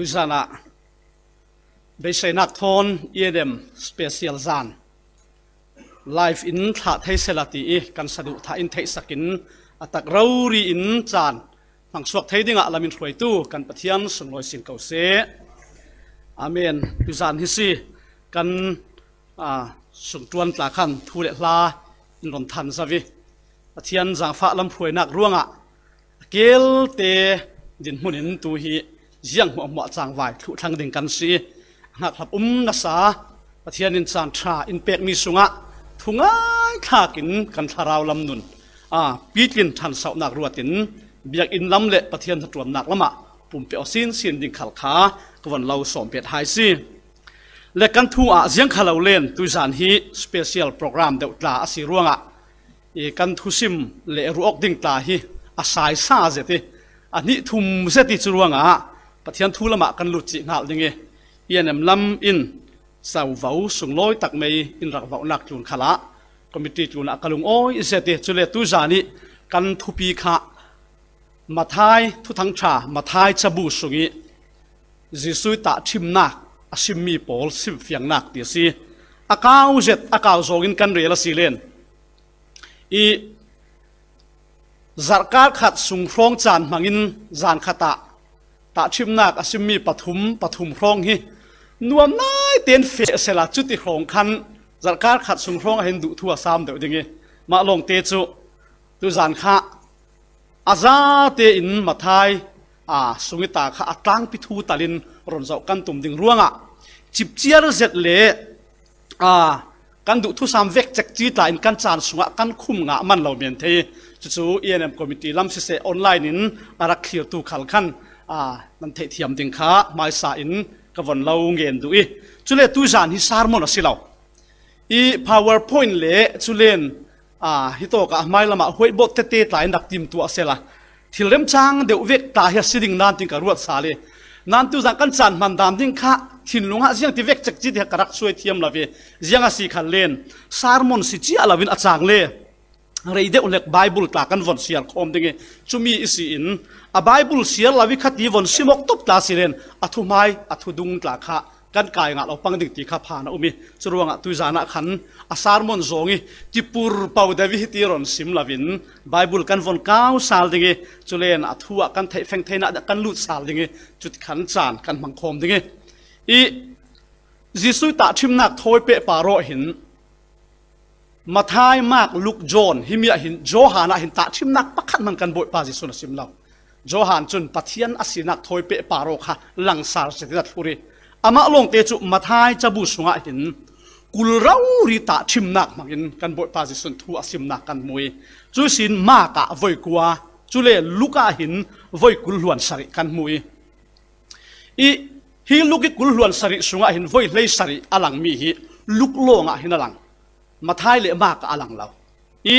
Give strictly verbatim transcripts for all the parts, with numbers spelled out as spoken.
Tuizanah beiseinak thawn E N M special zan live in thlah thei sela ti i kan saduh thah in theihsakin a tak rori in caan hmangsuak thei dingah lamin hruaitu kan Pathian sunglawi sin ko seh. Amen. Tuizan hi si kan sungtuan tla khan thu le hla in ron than zavi Pathian zangfah lam hruainak ruangah a kelte dinhmun in tu hi ziang hmuahhmuah cangvai thluh thlang ding kan si. A ngakhlap um nasa Pathian in caan ṭha in pekmi sungah thungai thlakin kan thlarau lam nun a pitlin ṭhansauhnak ruatin biakinn lam le Pathian hnaṭuannak lamah pumpeuh a sinsin ding khal kha ka von lo sawm pet hai si. Le kan thu ah ziang kha lo len tuizan hi special program deuh tla a si ruangah i kan thusim le ruak ding tla hi a saisa zet i a hnih thum zet i cu ruangah Pathian thu lamah kan lut cih hngal ding i E N M lam in sauvo sunglawi tak mei in rak vohnak tlun khalah committee tlunah ka lungawi zet i cule tuizan i kan thupi kha Mathai Thuthang ṭha Mathai cabu sung i Jesuh i tahṭhimnak a simmi pawl simfiangnak ti a si. A kau zet a kau zawngin kan rel a si len i zarhkar khat sung hrawng caan hmangin zan khatah tahṭhimnak a simmi pathum pathum hrawng hi nuam naite in feh sela cuti hrawng khan zarhkar khat sung hrawng ah hin duh thu a sam deuh ding i mah lawngte cu tuzan kha a zate in Mathai a sung i ta kha a tlangpi thu talin ron zoh kan tum ding ruangah cipciar zet le a kan duh thusam vek cekci tla in kan caan sungah kan khum ngah man lo men thei. Cucu E N M committee lam siseh online in a rak thlirtu khal khan a nan theihthiam ding kha hmaisa in ka von lo ngen duh i cule tuizan hi sermon a si lo. I PowerPoint le culen a hitawkah hmai lamah huaibawt tete tla in rak timtuah sela thil remcang deuh vek tla hi a si ding nan tin ka ruat sal i nan tuzan kan caan hman dan ding kha thinlungah ziang ti vek cekci ti ka rak suai thiam lo ve. Ziang a si khan len sermon si ciah lo in a cang le rei deuh lek Bible tla kan von siar khawm ding i cumi i si in a Bible siar lo i khat i von simawk top tla si len a thuhmai a thudung tla kha kan kai ngah lo pang ding ti kha phan a um i curuangah tuizan ah khan a sermon zawng i tipur pau deuh i hiti ron sim lo in Bible kan von kau sal ding i culen a thu ah kan theih feng theinak kan lut sal ding i cuti khan caan kan hmang khawm ding i i Jesuh i tahṭhimnak thawi peh par aw hin Mathai, Mark, Luke, John himi ah hin Johan ah hin tahṭhimnak pakhat hman kan Bawipa Jesuh in a sim lo. Johan cun Pathian a sinak thawi peh par aw kha langsar zetin a thlur i amah lawngte cu Mathai cabu sungah hin kul rori tahṭhimnak hmangin kan Bawipa Jesuh in thu a simnak kan hmu i cu sin Mark ah voi kua cule Luke ah hin voi kul hluan sarih kan hmu i I hi Luke i kul hluan sarih sungah hin voi hlei sarih a langmi hi Luke lawngah hin a lang. Mathai le Mark ah a lang lo. I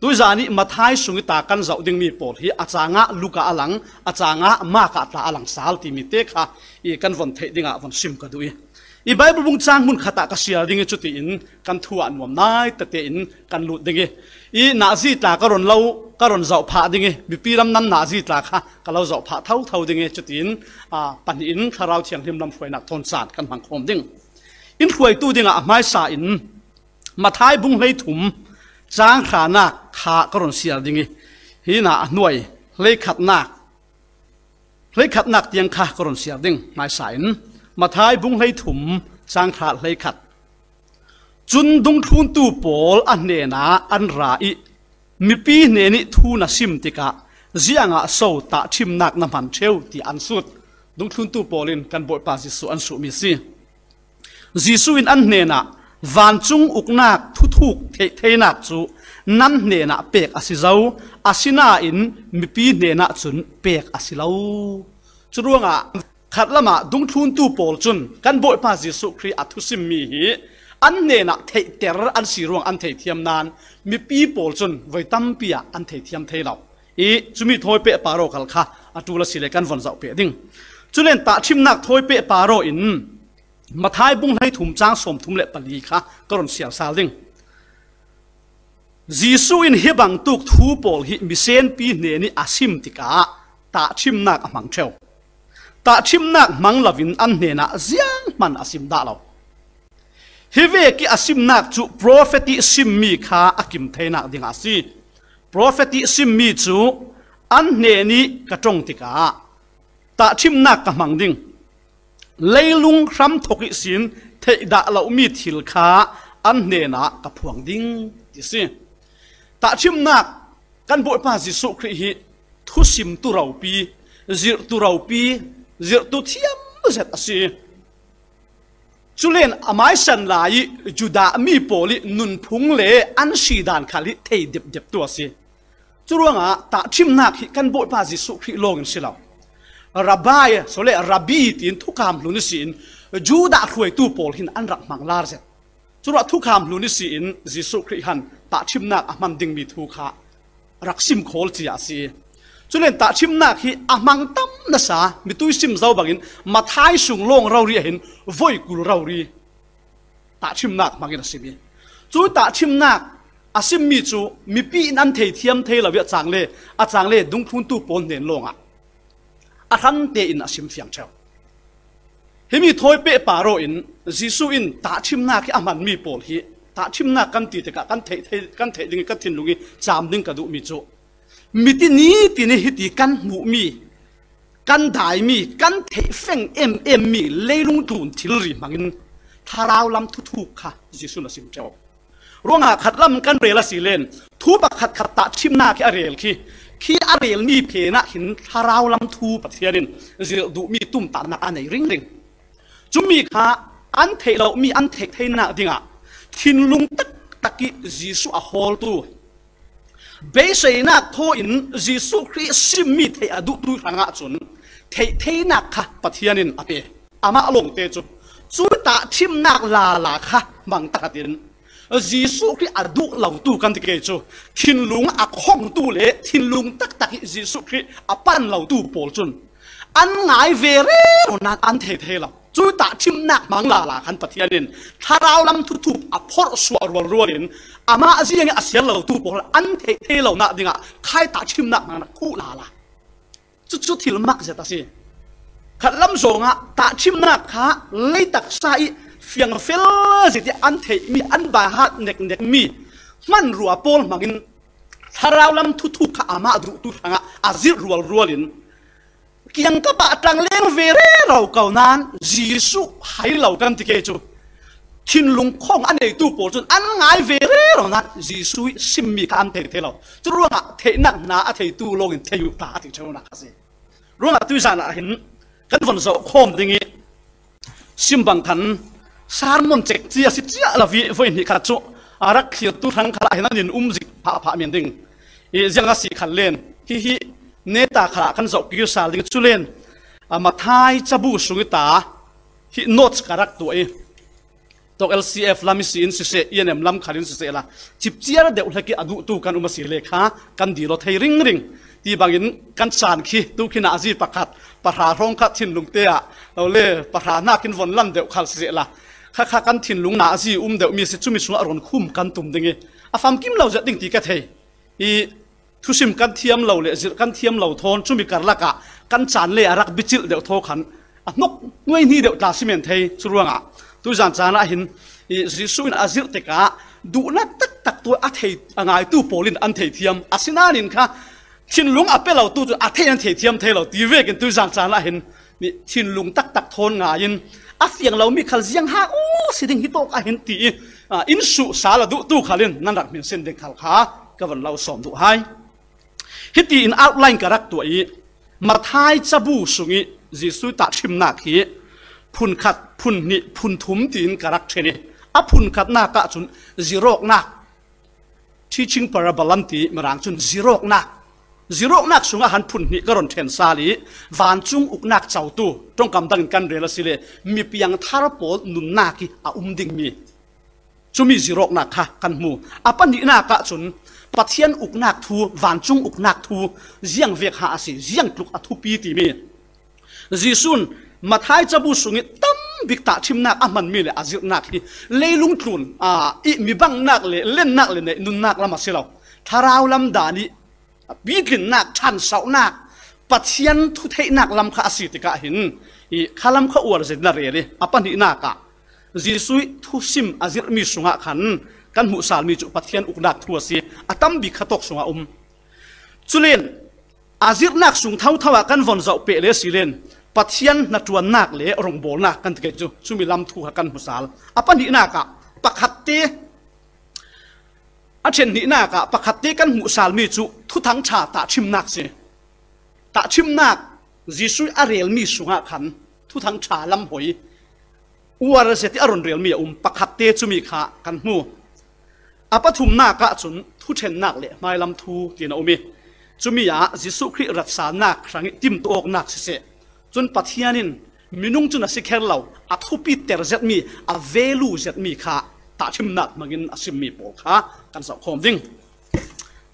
tuizan i Mathai sung i ta kan zoh dingmi pawl hi a cangah Luke ah a lang, a cangah Mark ah tla a lang sal timi te kha i kan von theih dingah von sim ka duh i. I Bible bung cang hmun khatah ka siar ding i cutiin kan thu ah nuam nai tete in kan lut ding i. I nazi tla ka ron lo, ka ron zoh phah ding i, mipi lam nan nazi tla kha ka lo zoh phah thotho ding i, cutiin, a, pahnih in Thlarau Thianghlim lam hruainak thawn caan kan hmang khawm ding. In hruaitu dingah a hmaisa in Mathai bung hleithum cang hranak kha ka ron siar ding i, hina a hnuai hleikhatnak, hleikhatnak tiang kha ka ron siar ding hmaisa in Mathai bung hleithum cang hra hleikhat. Cun dungthluntu pawl a hnenah an ra i mipi hnen i thu na sim tikah ziangah so tahṭhimnak na hman ṭheu ti an sut. Dungthluntu pawl in kan Bawipa Jesuh an suhmi si. Jesuh in an hnenah vancung uknak thuthuk theih theinak cu nan hnenah pek a si zo, asinain mipi hnenah cun pek a si lo. Curuangah khatlamah dungthluntu pawl cun kan Bawipa Jesuh Khrih a thusimmi hi an hnenah theihter an si ruang an theithiam nain mipi pawl cun voi tampi ah an theithiam thei lo. I cumi thawi peh par aw khal kha a ṭul a si le kan von zoh peh ding. Culen tahṭhimnak thawi peh par aw in Mathai bung hleithum cang sawmthum le pali kha ka ron siar sal ding. Jesuh in hi bangtuk thu pawl hi misenpi hnen i a sim tikah tahṭhimnak a hmang ṭheu. Tahṭhimnak hmang loin an hnenah zianghman a sim dah lo. Hi vekih a simnak cu profet ih simmi kha a kim theinak dingah a si. Profet ih simmi cu an hnenih ka ṭong tikah tahṭhimnak ka hmang ding, leilung hramthok ihsin theih dah lomi thil kha an hnenah ka phuang ding, ti si. Tahṭhimnak kan Bawipa Jesuh Khrih hi thusimtu ropi, zirhtu ropi, zirhtu thiam zet a si. Culen a maisan lai ih Judah mi pawl ih nunphung le an si dan khal hi thei depdeptu a si. Curuangah tahṭhimnak hi kan Bawipa Jesuh Khrih lawngin si lo. Rabbi, sole, Rabbi tiin thukam hlun ihsin Judah hruaitu pawl hin an rak hmang lar zet. Curuah thukam hlun ihsin Jesuh Khrih han tahṭhimnak a hman dingmi thu kha rak sim khawl cia a si. Culen tahṭhimnak hi a hmang tam nasa, mitui sim zo bangin Matthai sung lawng rori ahhin voi kul rori tahṭhimnak hmangin a simi. Cu tahṭhimnak a simmi cu mipi in an thei thiam thei lo ih a cang le, a cang le dungthluntu pawl hnen lawngah a hran tein a sim fiang ṭheu. Himi thawi pehpar aw in Jesuh in tahṭhimnak hi a hmanmi pawl hi tahṭhimnak kan ti tikah kan theih thei, kan theih ding ih kan thinlung ih cam ding ka duhmi cu miti nitin ih hiti kan hmuhmi, kan daimi, kan theih feng em emmi leilung tlun thilri hmangin thlarau lam thuthuk kha Jesuh in a sim ṭheu. Ruangah khatlam kan rel a si len, thu pakhatkhat tahṭhimnak hi a rel khi, khi a relmi phenah hin thlarau lam thu Pathian in zirh duhmi tumtahnak a nei ringring. Cumi kha an theih lomi an theih theinak dingah thinlung taktak ih Jesuh a hawltu, beiseinak thaw in Jesuh Khrih simmi theih a duhtu hrangah cun theih theinak kha Pathian in a pe. Amah lawngte cu cu tahṭhimnak lala kha hmang tahratin Jesuh Khrih a duh lotu kan ti kei cu thinlung a khongtu le thinlung taktak ih Jesuh Khrih a pan lotu pawl cun an ngai ve rero nain an thei thei lo. Cu tahṭhimnak hmang lala khan Pathian in thlarau lam thuthup a phorh suah rualrual in amah ziangin a sial lotu pawl an theih thei lonak dingah khai tahṭhimnak hmang khuh lala. Cucu thil mak zet a si. Khatlam zongah tahṭhimnak kha leitaksa ih fiangfel zet ih an theihmi, an baihat neknekmi hmanrua pawl hmangin thlarau lam thuthup kha amah duhtu hrangah a zirh rualrual in kiangkap ah ṭangleng ve rero ko nain Jesuh hai lo kan ti kei cu thinlung khong a neitu pawl cun an ngai ve rero nain Jesuh ih simmi kha an thei thei lo. Curuangah theihnak hna a theitu lawngin thei uh ta a ti ṭheunak a si. Ruangah tuizan ah hin kan von zoh khawm ding ih sim bang khan sermon cek cia a si cia lo ih voi hnih khat cu a rak thlirtu hrang khalah hin an in um zik phahphah men ding ih ziang a si khan len hihi neta khalah kan zoh kir sal ding cu len a Matthai cabu sung ih ta hi notes ka rak tuah ih tawk L C F lam ih si in siseh, E N M lam khal in siseh la cipciar deuh hlek ih a duhtu kan um a si le kha kan dil aw thei ringring. Ti bangin kan caan khi tu khi nazi pakhat pahra hrawng khat thinlung te ah lo le pahra hnakin von lan deuh khal siseh la kha kha kan thinlung nazi um deuhmi a si, cumi sungah rawn khum kan tum ding ih a famkim lo zet ding ti ka thei. Ih thusim kan thiam lo le zirh kan thiam lo thawn cumi karlak ah kan caan le a rak bicilh deuh thaw khan a hnok nuai hni deuh tla si men thei. Curuangah tuizan caan ah hin ih Jesuh in a zirh tikah duhnak taktak tu a thei a ngaitu pawl in an thei thiam. Asinain kha thinlung a pe lotu cu a thei an thei thiam thei lo ti vekin tuizan caan ah hin nih thinlung taktak thawn ngai in a fiang lomi khal ziang hak aw si ding hi tawk ah hin ti ih, ah, in suh sal a duhtu khal in nan rak hminsin ding khal kha ka von lo sawm duh hai. Hiti in outline ka rak tuah ih Matthai cabu sungih Jesuh tahṭhimnak hi phunkhat, phunhnih, phunthum tiin ka rak ṭhen ih a phunkhatnak ahcun zirawknak, teaching parable an ti Mirang cun zirawknak, zirawknak sungah han phunhnih ka ron ṭhen sal ih vancung uknak cotu ṭongkam dangin kan rel a si le mipiang thar pawl nunnak ih a um dingmi cumi zirawknak kha kan hmu. A pahnihnak ahcun Pathian uknak thu, vancung uknak thu ziang vek ha a si, ziang tluk a thupi timi Jesuh in Matthai cabu sungih tam bik tahṭhimnak a hmanmi le a zirhnak hi leilung tlun, aa, ih mibangnak le lennak le neih nunnak lam a si lo. Thlarau lam dan ih pitlinnak, ṭhansohnak, Pathian thutheihnak lam kha a si tikah hin, i kha lam kha uar zetin a rel i, a pahnihnak ah Jesuh ih thusim a zirhmi sungah khan kan hmuhsalmi cu Pathian uknak thu a si. A tam bik kha tawk sungah a um. Culen a zirhnak sung thotho ah kan von zoh peh le silen Pathian hnaṭuannak le rongbawlnak kan ti kei cu cumi lam thu kha kan hmusal. A pahnihnak ah pakhatte, a ṭhen hnihnak ah pakhatte kan hmuhsalmi cu Thuthang ṭha tahṭhimnak si. Tahṭhimnak Jesuh a relmi sungah khan Thuthang ṭha lam hoi uar zet ih a run relmi a um. Pakhatte cumi kha kan hmu. A pathumnak ahcun thuṭhennak le hmailam thu tiin a um ih, cumi ah Jesuh Khrih ratsannak hrangih timtuah awknak siseh, cun Pathian in minung cun a si kher lo, a thupiter zetmi, a velu zetmi kha tahṭhimnak hmangin a simmi pawl kha kan zoh khawm ding.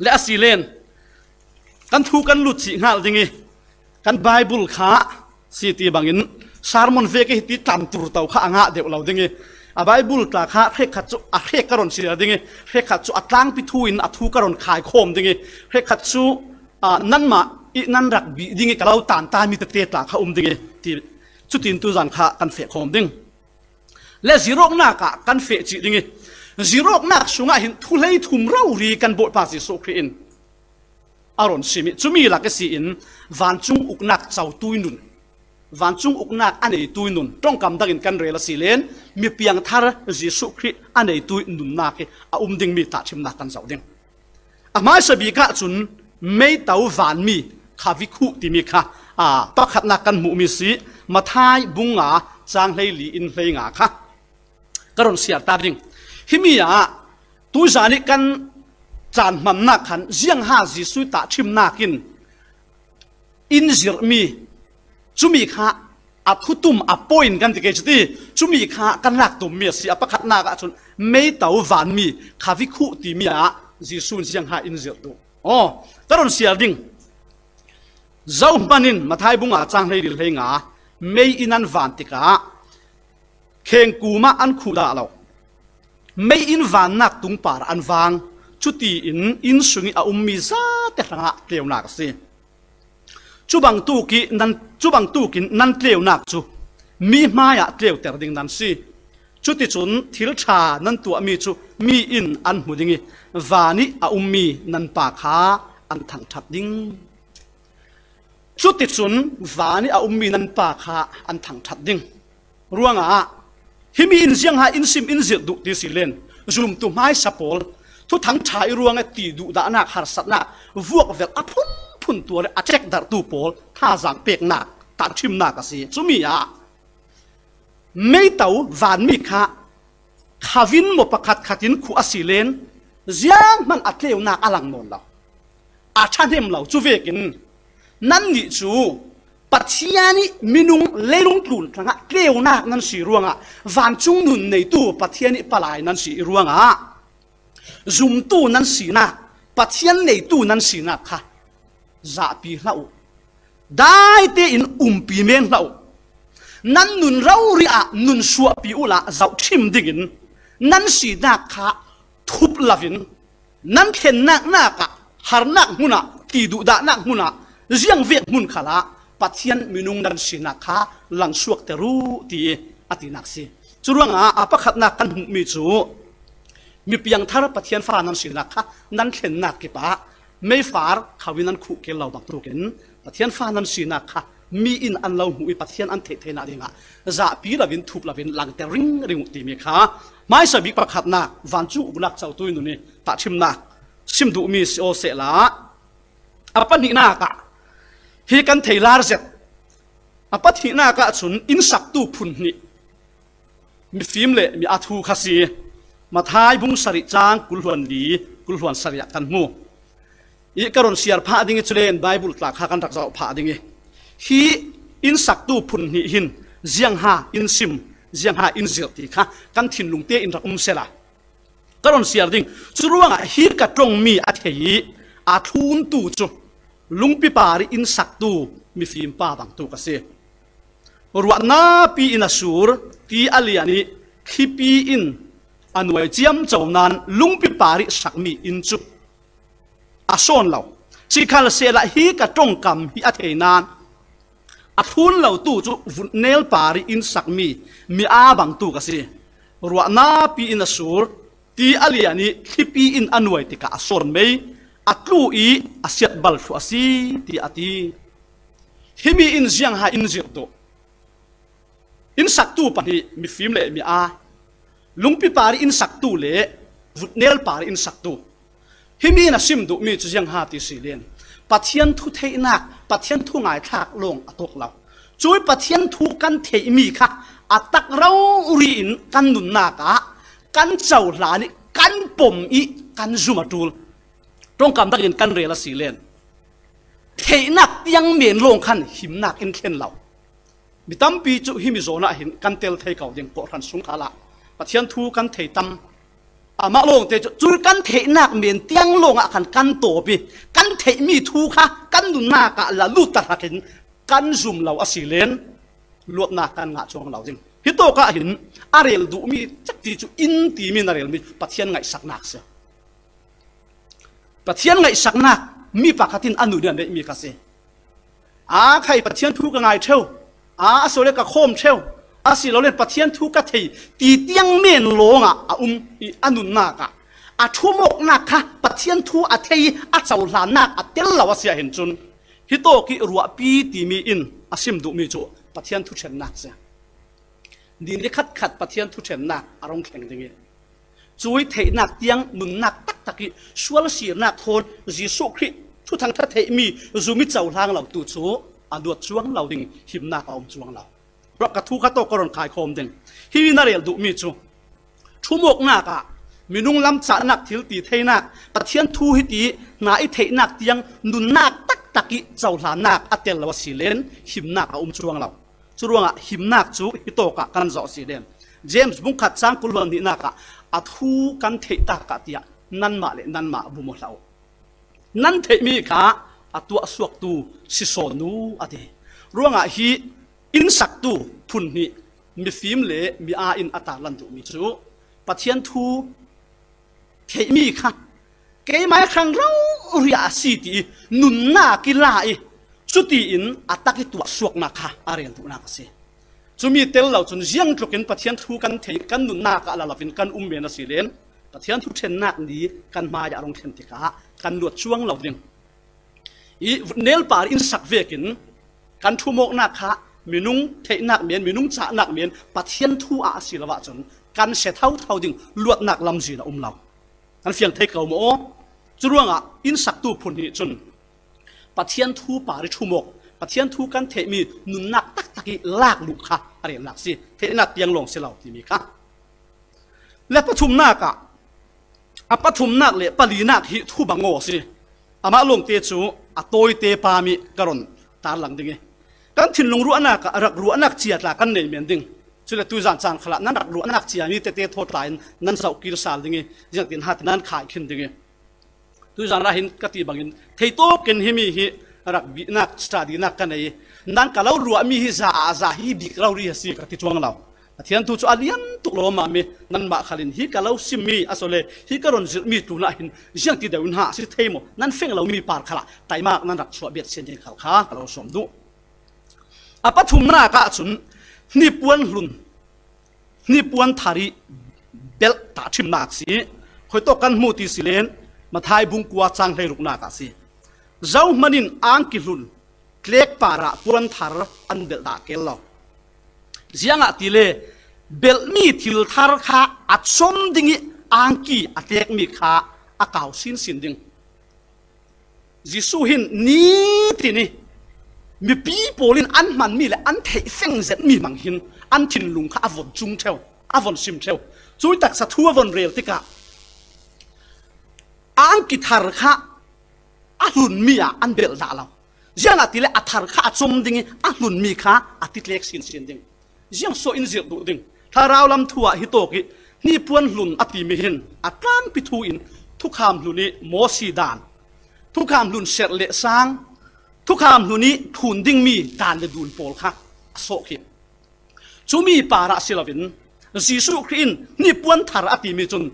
Le asilen kan thu kan lut cih hngal ding ih, kan Baibul kha si ti bangin sermon ve ka hi ti tlamtur to kha a ngah deuh lo ding ih, a Baibul tla kha hrekkhat cu a hrek ka run siar ding ih, hrekkhat cu a tlangpi thu in a thu ka run khai khawm ding ih, hrekkhat cu, aa, nanmah ih nan rak bih ding ih ka lo tanta mi tete tla kha um ding ih ti, cutin tuzan kha kan feh khawm ding. Le zirawknak ah kan feh cih ding ih, zirawknak sungah hin thuhlei thum rori kan Bawipa Jesuh Khrih in a run sim ih, cumi lak ihsin vancung uknak cotu ih nun, vancung uknak a neitu ih nun, ṭongkam dangin kan rel asilen mi piangthar Jesuh Khrih a neitu ih nunnak hi a um dingmi tahṭhimnak kan zoh ding. A hmaisa bik ahcun meito vanmi khavikhuh timi kha, aa, pakhatnak kan hmuhmi si. Matthai bung nga cang hleili in hleinga kha ka run siar ta ding. Himi ah tuzan ih kan caan hmannak khan ziangha Jesuh tahṭhimnak in in zirhmi, cumi kha a thutum a point kan ti kei cuti, cumi kha kan lak tummi a si. A pakhatnak ahcun meito vanmi khavikhuh timi ah Jesuh in ziangha in zirh duh? Aw, ka run siar ding. Zohman in Matthai bung nga cang hleili hleinga mei in an van tikah khengkum ah an khuh dah lo. Mei in vannak tung par an vang. Cutiin inn sungih a ummi zate hrangah tleunak a si. Cubangtuk ih nan, cubangtuk in nan tleunak cu mi hmaiah tleuter ding nan si. Cuticun thil ṭha nan tuahmi cu mi in an hmu ding ih, van ih a ummi nan Pa kha an thangṭhat ding. Cuticun van ih a ummi nan Pa kha an thangṭhat ding. Ruangah himi in ziangha in sim in zirh duh ti silen, zumtu hmaisa pawl, thuthang ṭha ih ruangah ti duhdahnak, harsatnak, vuakvelh a phunphun tuar ih a cekdarhtu pawl thazaang peknak tahṭhimnak a si. Cumi ah meito vanmi kha khavin maw pakhatkhat in khuh asilen zianghman a tleunak a lang nawn lo, a ṭhahnem lo. Cuvekin nannih cu Pathian ih minung leilung tlun hrangah tleunak nan si ruangah, vancung nun neitu Pathian ih palai nan si ih ruangah, zumtu nan sinak, Pathian neitu nan sinak kha zahpi hlah uh. Daite in umpi men hlah uh. Nan nun rori ah nun suahpi uhla zohṭhim dingin nan sinak kha thup loin, nan thlennak nak ah, harnak hmun ah, ti duhdahnak hmun ah, ziangvek hmun khalah Pathian minung nan sinak kha langsuakter uh, ti a tinak si. Curuangah a pakhatnak kan hmuhmi cu mi piangthar Pathian fa nan sinak kha nan thlennak kipah meifar khavin nan khuh kir lo bangtukin Pathian fa nan sinak kha mi in an lo hmuh ih Pathian an theih theinak dingah zahpi loin, thup loin langter ringring uh timi kha hmaisa bik pakhatnak vancung uknak cotu ih nun ih tahṭhimnak sim duhmi si aw sehla, a pahnihnak ah hi kan thei lar zet. A pahnihnak ahcun innsaktu phun hnih, mifim le mi a thu kha si. Matthai bung sarih cang kul hluan li, kul hluan sarih ah kan hmu. Ih ka run siar phah ding ih culen Baibul tla kha kan rak zoh phah ding ih, hi innsaktu phun hnih hin ziangha in sim, ziangha in zirh ti kha kan thinlung tein rak um sehla, ka run siar ding. Curuangah hi ka ṭongmi a thei ih a thluntu cu lungpi par ih innsaktu mifim pa bangtuk a si. Ruah napi in a sur, ti a lian ih thlipi in a nuai ciamco nain lungpi par ih sakmi inn cu a sawn lo. Sikhalsehla hi ka ṭongkam hi a thei nan a thlun lotu cu vutnel par ih in sakmi mi aa bangtu ka si. Ruahnapi in a sur, ti a lian ih thlipi in a nuai tikah a sawn mei, a tlu ih a siatbal thluh a si, tiah a ti. Himi in ziangha in zirh duh? In saktu pahnih, mifim le mi aa, lungpi par ih in saktu le vutnel par ih in saktu. Himi in a sim duhmi cu ziangha ti si len, Pathian thu theihnak, Pathian thu ngaithlak lawng a tuak lo. Cui Pathian thu kan theihmi kha a tak rori in kan nunnak ah kan cohlan ih kan pom ih kan zum a ṭul. Ṭongkam takin kan rel a si len, theihnak tiang men lawng khan himnak in thlen lo. Mi tampi cu himi zawn ah hin kan tel thei ko ding, kawhhran sung khal ah Pathian thu kan thei tam. Amah lawngte cu cui kan theihnak men tiang lawng ah khan kan tawp ih kan theihmi thu kha kan nunnak ah la lut ta hrakin kan zum lo a si len luatnak kan ngah cuang lo ding. Hitawk ah hin a rel duhmi cekti cu in timi in a relmi Pathian ngaihsaknak si. Pathian ngaihsaknak mi pakhat in a nun ih a neihmi kha si. Aa khai Pathian thu ka ngai ṭheu, aa a sawle ka khawm ṭheu, asilole Pathian thu ka thei ti tiang men lawngah a um ih a nunnak ah a ṭhumawknak kha Pathian thu a thei ih a cohlannak a tel lo a si ahhin cun, hitawk ih ruahpi timi in a sim duhmi cu Pathian thu ṭhennak si. Ni ni khatkhat Pathian thu ṭhennak a rung thleng ding ih, cui theihnak tiang nunnak taktak ih sual sirnak thawn Jesuh Khrih thuthang ṭha theihmi zum ih cohlang lotu cu a luat cuang lo ding, himnak a um cuang lo. Ruah ka thu kha tawk ka run kaikhawm ding. Hi in a rel duhmi cu ṭhumawknak ah minung lam cahnak thil ti theinak, Pathian thu hiti hna ih theihnak tiang nunnak taktak ih cohlannak a tel lo a si len himnak a um cuang lo. Curuangah himnak cu hitawk ah kan zoh a si len, James bungkhat cang kul hluan hnihnak ah, a thu kan theih tak ah tiah nanmah le nanmah bum aw hlah uh. Nan theihmi kha a tuahsuaktu si sawn uh, a ti. Ruangah hi in saktu phun hnih mifim le mi aa in a tarlan duhmi cu Pathian thu theihmi kha keimah ih hrang rori a si ti ih nunnak ih la ih cutiin a tak ih tuahsuaknak kha a rel duhnak a si. Cumi tel lo cun ziangtlukin Pathian thu kan thei, kan nunnak ah la lo in kan um men a si len, Pathian thu ṭhennak ni kan hmai ah a rung thlen tikah kan luat cuang lo ding. Ih vutnel par in sak vekin kan ṭhumawknak kha minung theihnak men, minung cahnak men, Pathian thu ah a si lo ahcun kan sia thotho ding, luatnak lamzin a um lo. Kan fiang thei ko maw? Curuangah in saktu phun hnih cun Pathian thu par ih ṭhumawk, Pathian thu kan theihmi nunnak taktak ih lak luh kha a relnak si, theihnak tiang lawng si lo timi kha. Le pathumnak ah, a pathumnak le palinak hi thu bang aw a si. Amah lawngte cu a tawite pam ih ka run tarlang ding ih, kan thinlung ruahnak ah rak ruahnak cia tla kan nei men ding. Cule tuizan caan khalah nan rak ruahnak ciami tete thaw tla in nan zoh kir sal ding ih, ziangtin hati nan khai khin ding ih, tuizan ah hin ka ti bangin theitawkin himi hi rak bihnak, studynak ka nei ih, nan ka lo ruahmi hi za ah za hi bik rori a si ka ti cuang lo. Pathian thu cu a lian tuk lawmmam ih, nanmah khal in hi ka lo simmi, a sawle hi ka run zirhmi tlunah hin ziangti deuh in ha a si thei maw? Nan feng lomi par khalah taimak nan rak chuah bet sin ding khal kha ka lo sawm duh. A pathumnak ahcun hnipuan hlun, hnipuan thar ih belh tahṭhimnak si. Khuitawk kan hmu ti si len, Matthai bung kua cang hleiruknak ah si. Zohman in angki hlun tlek parah puan thar an belh dah keel lo. Ziangahtile belhmi thil thar kha a com ding ih angki a tlekmi kha a kau sinsin ding. Jesuh hin nitin ih mipi pawl in an hmanmi le an theih feng zetmi hmang hin an thinlung kha a von cung ṭheu, a von sim ṭheu. Cui taksa thu a von rel tikah angki thar kha a hlunmi ah an belh dah lo. Ziangahtile a thar kha a com ding ih a hlunmi kha a titlek sinsin ding. Ziang so in zirh duh ding? Thlarau lam thu ah hitawk ih hnipuan hlun a timi hin a tlangpi thu in thukham hlun ih Mawsi dan, thukham hlun serh le sang, thukham hlun ih thlun dingmi dan le dun pawl kha a sawh khi. Cumi parah si loin Jesuh Khrih in hnipuan thar a timi cun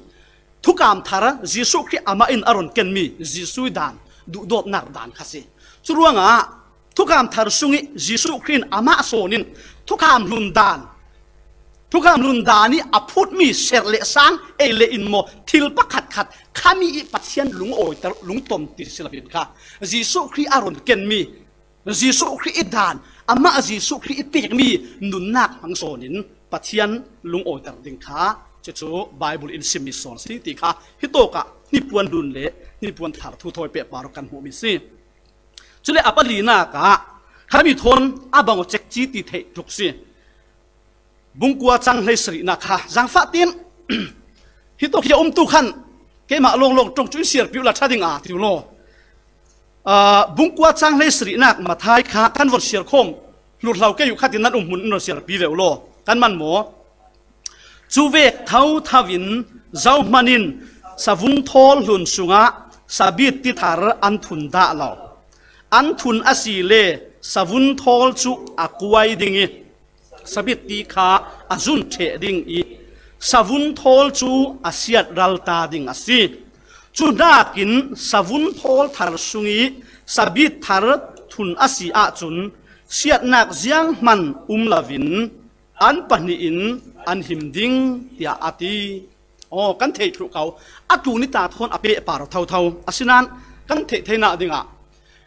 thukham thar, Jesuh Khrih amah in a run kenmi Jesuh dan, duhdawtnak dan kha si. Curuangah thukham thar sungih Jesuh Khrih in amah sawnin thukham hlun dan, thukham hlun dan ih a phutmi serh le sang, ei le in maw, thil pakhatkhat khami ih Pathian lungawiter, lungton ti si loin kha, Jesuh Khrih a run kenmi, Jesuh Khrih ih dan, amah Jesuh Khrih ih pekmi nunnak hmang sawnin Pathian lungawiter ding kha, cucu Bible in simmi sawn si ti kha, hitawkah hnipuan hlun le hnipuan thar thu thawi pehpar kan hmuhmi si. Cule a palinak ah khami thawn a bang aw cekci ti theih tluk si. Bung kua cang hleisarihnak kha zangfahtin hitawk hi a umtu khan keimah lawnglawng ṭong cu in siarpi uh la ṭha ding a ti uh law. Aa, bung kua cang hleisarihnak Matthai kha kan von siar khawm hluthlau kei uh khatin nan um hmun in von siarpi ve uh law. Kan man maw? Cuvek thotho in zohman in savun thawl hlun sungah sabit tithar an thun dah lo. An thun asile savun thawl cu a kuai ding ih, sabit ti kha a zun ṭheh ding ih, savun thawl cu a siat ralta ding a si. Cuhnakin savun thawl thar sungih sabit thar thun a si ahcun siatnak zianghman um loin an pahnih in an him ding, tiah a ti. Aw, kan theih thluh ko. A tlun ih ta thawn a pehpar aw thotho. Asinain kan theih theinak dingah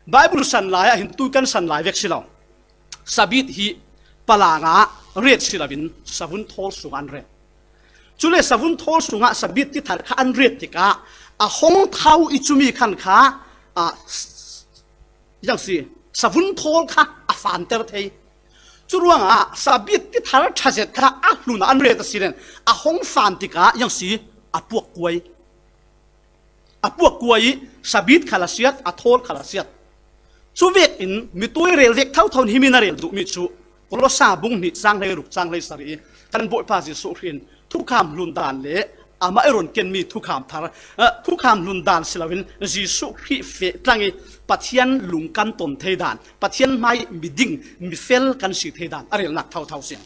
Bible san lai ah hin tu kan san lai vek si lo. Sabit hi palangah ret si loin savun thawl sungah an ret. Cule savun thawl sungah sabit tithar kha an ret tikah a hong tho ih cumi khan kha, a, yang si, savun thawl kha a fanter thei. Curuangah sabit tithar ṭha zet kha a hlun ah an ret asile a hong fan tikah yang si, a puak kuai. A puak kuai ih sabit khal a siat, a thawl khal a siat. Cuvekin mituai rel vek thotho in himi na rel duhmi cu Kolosa bung hnih cang hleiruk cang hleisarih ih kan Bawipa Jesuh Khrih in thukham hlun dan le amah ih run kenmi thukham thar, eh, thukham hlun dan si loin Jesuh Khrih feh tlang ih Pathian lung kan ton thei dan, Pathian hmai miding, mifel kan si thei dan a relnak thotho si.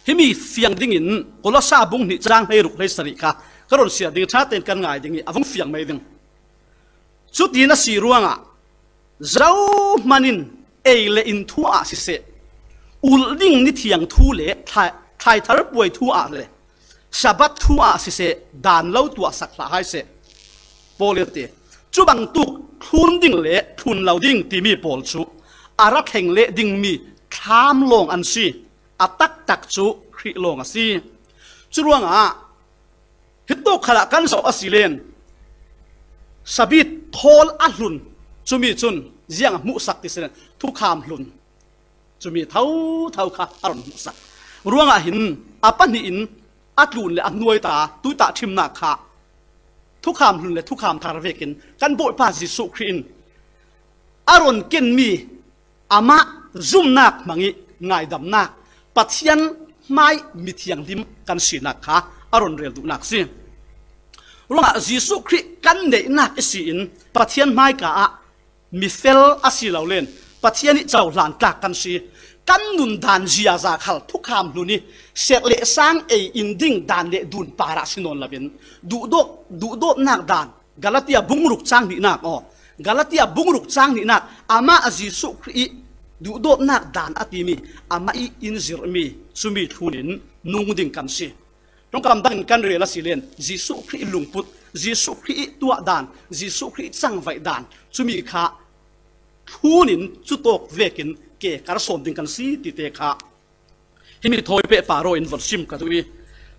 Himi fiang dingin Kolosa bung hnih cang hleiruk hleisarih kha ka run siar ding, ṭha tein kan ngai ding ih a vung fiang mei ding. Cutin a si ruangah zohman in ei le in thu ah siseh, ulh ding ni thiang thu le thlai-, thlaithar puai thu ah le Sabbath thu ah siseh, dan lo tuahsak hlah hai seh. Paul in a ti. Cubangtuk thlun ding le thlun lo ding timi pawl cu a ra thleng leh dingmi thlam lawng an si. A taktak cu Khrih lawng a si. Curuangah hitawk khalah kan zoh asile sabit thawl a hlun, cumi cun ziang a hmuhsak ti sile thukham hlun, cumi thotho kha a run hmuhsak. Ruangah hin a pahnih in a tlun le a hnuaita tuitah ṭhimnak kha thukham hlun le thukham thar vekin kan Bawipa Jesuh Khrih in a run kenmi amah zumnak hmangih ngaidamnak, Pathian hmai mithianghlim kan sinak kha a run rel duhnak si. Ruangah Jesuh Khrih kan neihnak ihsin Pathian hmaika ah mifel a si lo len Pathian ih cohlan tlak kan si. Kan nundan ziaza khal thukham hlun ih serh le sang ei in ding dan le dun parah si nawn loin duhdawt, duhdawtnak dan, Galatia bungruk cang hnihnak aw. Galatia bungruk cang hnihnak, amah a Jesuh Khrih ih duhdawtnak dan a timi, amah ih in zirhmi, cumi thlun in nung ding kan si. Ṭongkam dangin kan rel asile Jesuh Khrih ih lungput, Jesuh Khrih ih tuah dan, Jesuh Khrih ih cangvaih dan, cumi kha thlun in cutawk vekin ke kar sawn ding kan si tite kha himi thawi pehpar aw in von sim ka duh ih,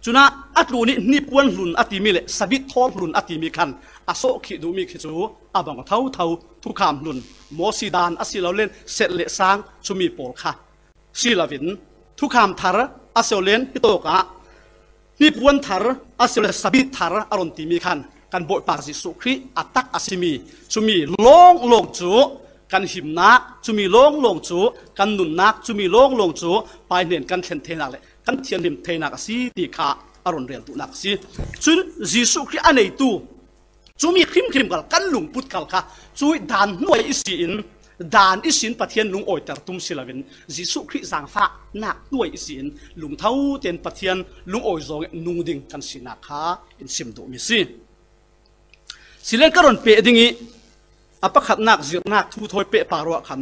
cunah a tlun ih hnipuan hlun a timi le sabit thawl hlun a timi khan a sawhkhih duhmi khi cu a bang aw thotho, thukham hlun, Mosi dan a si lo len serh le sang cumi pawl kha si loin thukham thar a si lo len hitawkah hnipuan thar a si lo le sabit thar a run timi khan kan Bawipa Jesuh Khrih a tak a simi, cumi lawnglawng cu kan himnak, cumi lawnglawng cu kan nunnak, cumi lawnglawng cu Pa hnen kan thlen theinak le kan thianhlim theinak a si ti kha a run rel duhnak a si. Cun Jesuh Khrih a neitu cumi hrimhrim khal kan lungput khal kha cuih dan hnuai ihsin, dan ihsin Pathian lungawiter tum si loin Jesuh Khrih zangfahnak hnuai ihsin lungtho tein Pathian lungawi zawng ih nung ding kan sinak kha in sim duhmi si. Silen ka run peh ding ih A pakhatnak zirhnak thu thawi pehpar ruah khan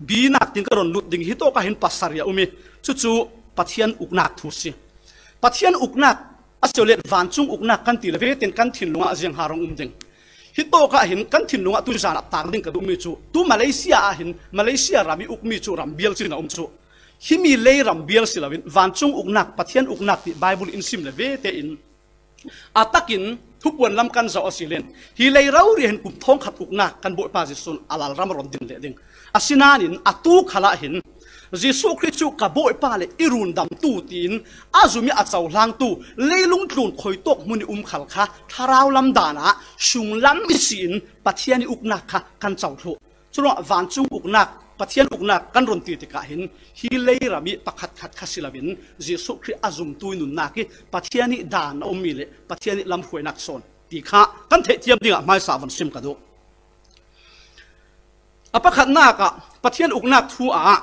binak tin ka rawn lut ding hi tawkah hin pasarih a um i, chu chu Pathian uknak thu si. Pathian uknak a sio let vancung uknak kan ti le ve ten kan thinlungah ziang ha rawng um ding. Hi tawkah hin kan thinlungah tui zan a tak ding ka duhmi chu tu Malaysia ah hin Malaysia ram i ukmi chu ram bial chin a um chu. Himi lei ram bial si loin vancung uknak, Pathian uknak tih Bible in sim le ve tein a takin thupuan lam kan zoh a si len hi lei rori hin kum thawng khat uknak kan Bawipa Jesuh a lalram a rawn din leh ding. Asinanin a tu khalah hin Jesuh Khrih chu ka Bawipa leh i rundamtu tiin a zum i a cohlangtu leilung tlun khawi tawk hmun i um khal kha thlarau lam danah sung lam i siin Pathian i uknak kha kan co thluh. Churuangah vancung uknak, Pathian uknak kan rawn ti tikah hin hi lei ram i pakhat khat kha si loin Jesuh Khrih a zumtu i nunnak i Pathian i dan a um mi leh Pathian i lamhruainak sawn ti kha kan theihthiam dingah hmaisa von sim ka duh. A pakhatnakah Pathian uknak thu ah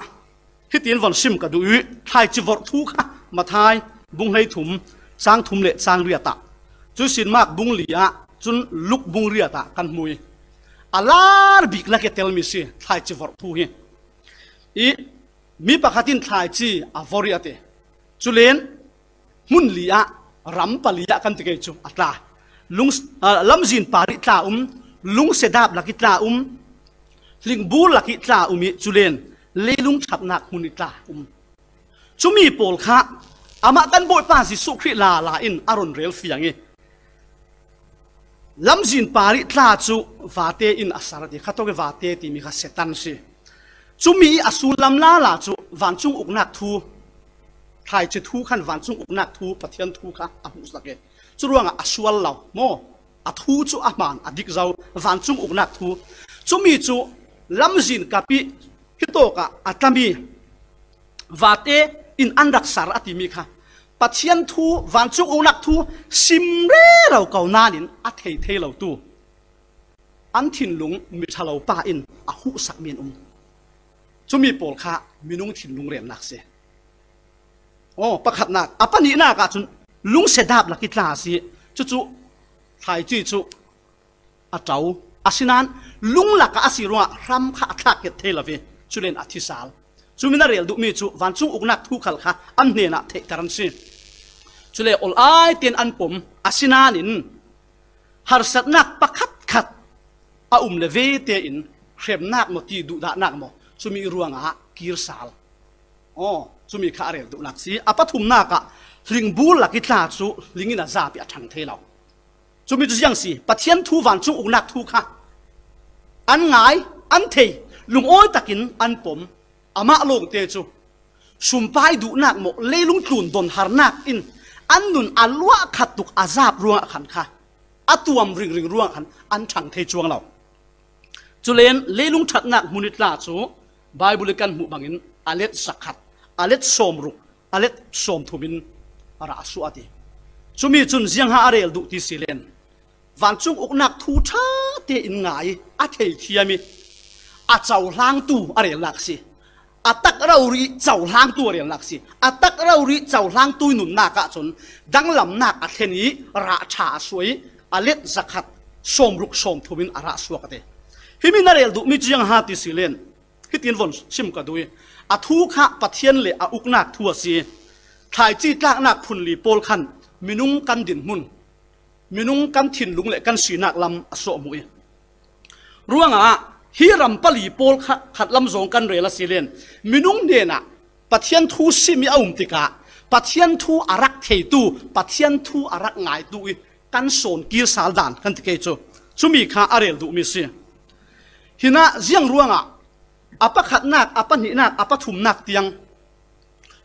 hitin von sim ka duh i thlaici vorh thu kha Mathai bung hleithum chang thum leh chang riatah, chu sin Mark bung li ah, chun Luk bung riatah kan hmu i a lar bik lak i tel mi si thlaici vorh thu hi. I mi pakhatin thlaici a vorh i a ti. Chulen hmun li ah ram pali ah kan ti kei chu a tla. Lung, a, lamzin par i tla um, lungse dap lak i tla um, hlingbul lak i tla um i chulen leilung thatnak hmun i tla um. Chumi pawl kha amah kan Bawipa Jesuh Khrih lala in a rawn rel fiang i lamzin par i tla chu vate in a sar a ti kha tawk i vate timi kha Setan si. Chumi a sul lam lala chu vancung uknak thu, thlaici thu khan vancung uknak thu, Pathian thu kha a hmuhsak e. Churuangah a sual lo maw? A thu chu a hman a dik zo, vancung uknak thu. Chumi chu lamzin kap i hi tawkah a tla mi vate in an rak sar a timi kha Pathian thu, vancung uknak thu sim rero ko nanin a thei thei lo tu an thinlung mi ṭha lo pa in a huhsak mi an um. Chumi pawl kha minung thinlung rennak si. Aw, pakhatnak, a pahnihnak ah chun lungse dap lak i tla si. Chu chu thlaici chu a ṭau. Asinan lung lakah a si ruangah hram kha a thlak ket thei lo ve. Chulen a thi sal. Chumin a rel duhmi chu vancung uknak thu khal kha an hnenah theih tar an si. Chule awl ai ten an pawm. Asinanin harsatnak pakhat khat a um le ve tein hremnak maw ti duhdahnak maw chumi ruangah kir sal. Aw, chumi kha a rel duhnak si. A pathumnakah hlingbul lak i tla chu hlingin a zap i a ṭhang thei lo. Chumi chu ziang si, Pathian thu vancung uknak thu kha an ngai, an thei, lungawi takin an pawm. Amah lawngte chu sumpai duhnak maw leilung tlun dawn harnak in an nun a luah khat tuk a zap ruangah khan kha a tuam ringring ruangah khan an ṭhang thei chuang lo. Chulen leilung ṭhatnak hmun i tla chu Bible i kan hmuh bangin a let zakhat, a let sawmruk, a let sawmthumin a rah a suah a ti. Chumi chun ziangha a rel duh ti si len vancung uknak thu ṭha tein ngai a theithiam i a cohlangtu a rel lak si. A tak rori cohlangtu a rel lak si. A tak rori cohlangtu i nunnak ah chun danglamnak a thlen i rah ṭha a suah i a let zakhat sawmruk sawmthumin a rah suak a ti. Himi na rel duhmi chu ziangha ti si len hitin von sim ka duh i a thu kha Pathian leh a uknak thu a si. Thlaici tlaknak phun li pawl khan minung kan dinhmun, minung kan thinlung leh kan sinak lam a sawhmuh i ruangah hi ram pali pawl kha khat lam zawng kan rel a si len minung hnenah Pathian thu sim i a um tikah Pathian thu a rak theitu, Pathian thu a rak ngaitu i kan sawn kir sal dan kan ti kei chu. Chumi kha a rel duhmi si. Hinah ziang ruangah a pakhatnak, a pahnihnak, a pathumnak tiang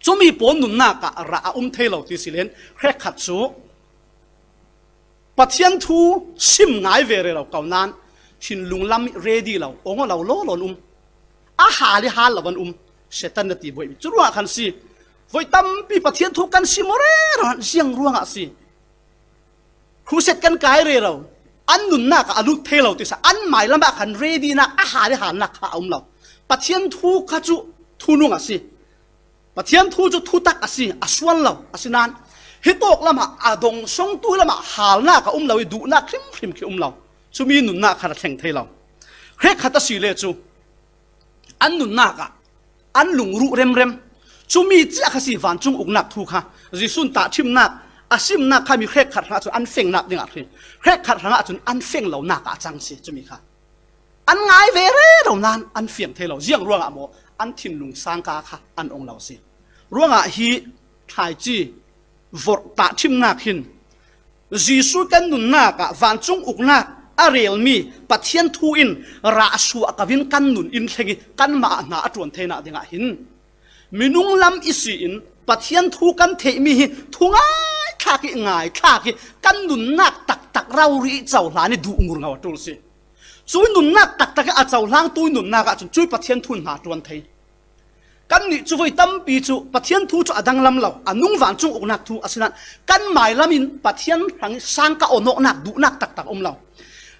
chumi pawl nunnak ah rah a um thei lo ti si len hrekkhat chu Pathian thu sim ngai ve rero ko nan thinlung lam ready lo, awng lo law lawn um. A hal i hal lo an um. Setan na ti buaih mi chu ruangah khan si. Voi tampi Pathian thu kan sim aw rero ziang ruangah si. Khuset kan kai rero an nunnak ah a lut thei lo ti sa an mai lamah khan ready nak a hal i halnak kha a um lo. Pathian thu kha chu thu nung a si. Pathian thu chu thutak a si, a sual lo, asinan hi tawk lamah a dawngsawngtu lamah halnak a um lo i duhnak hrim hrim khi um lo. Chumi nunnak khan a thleng thei lo. Hrekkhat a si le cu an nunnak ah an lungruh remrem. Cumi cia kha si vancung uknak thu kha. Jesuh in tahṭhimnak a simnak kha mi hrekkhat hrangah cun an fengnak dingah a hrih. Hrekkhat hrangah cun an feng lonak ah a cang si cumi kha. An ngai ve rero nain an fiang thei lo. Ziang ruangah maw? An thinlung sangka kha an ong lo si. Ruangah hi thlaici vorh tahṭhimnak hin Jesuh kan nunnak ah vancung uknak a relmi Pathian thu in rah suah ko in kan nun in thleng i kanmah ah hna a ṭuan theinak dingah hin minung lam i si in Pathian thu kan theihmi hi thungai thlak i ngai thlak i kan nunnak taktak rori i cohlan i duh ngurngau a ṭul si. Cui nunnak taktak i a cohlang tu i nunnak ah cun cui Pathian thu in hna ṭuan thei. Kannih cu voi tampi cu Pathian thu cu a danglam lo, a nung vancung uknak thu a si nain kan mailam in Pathian hrang i sangka awhnawknak duhnak taktak a um lo.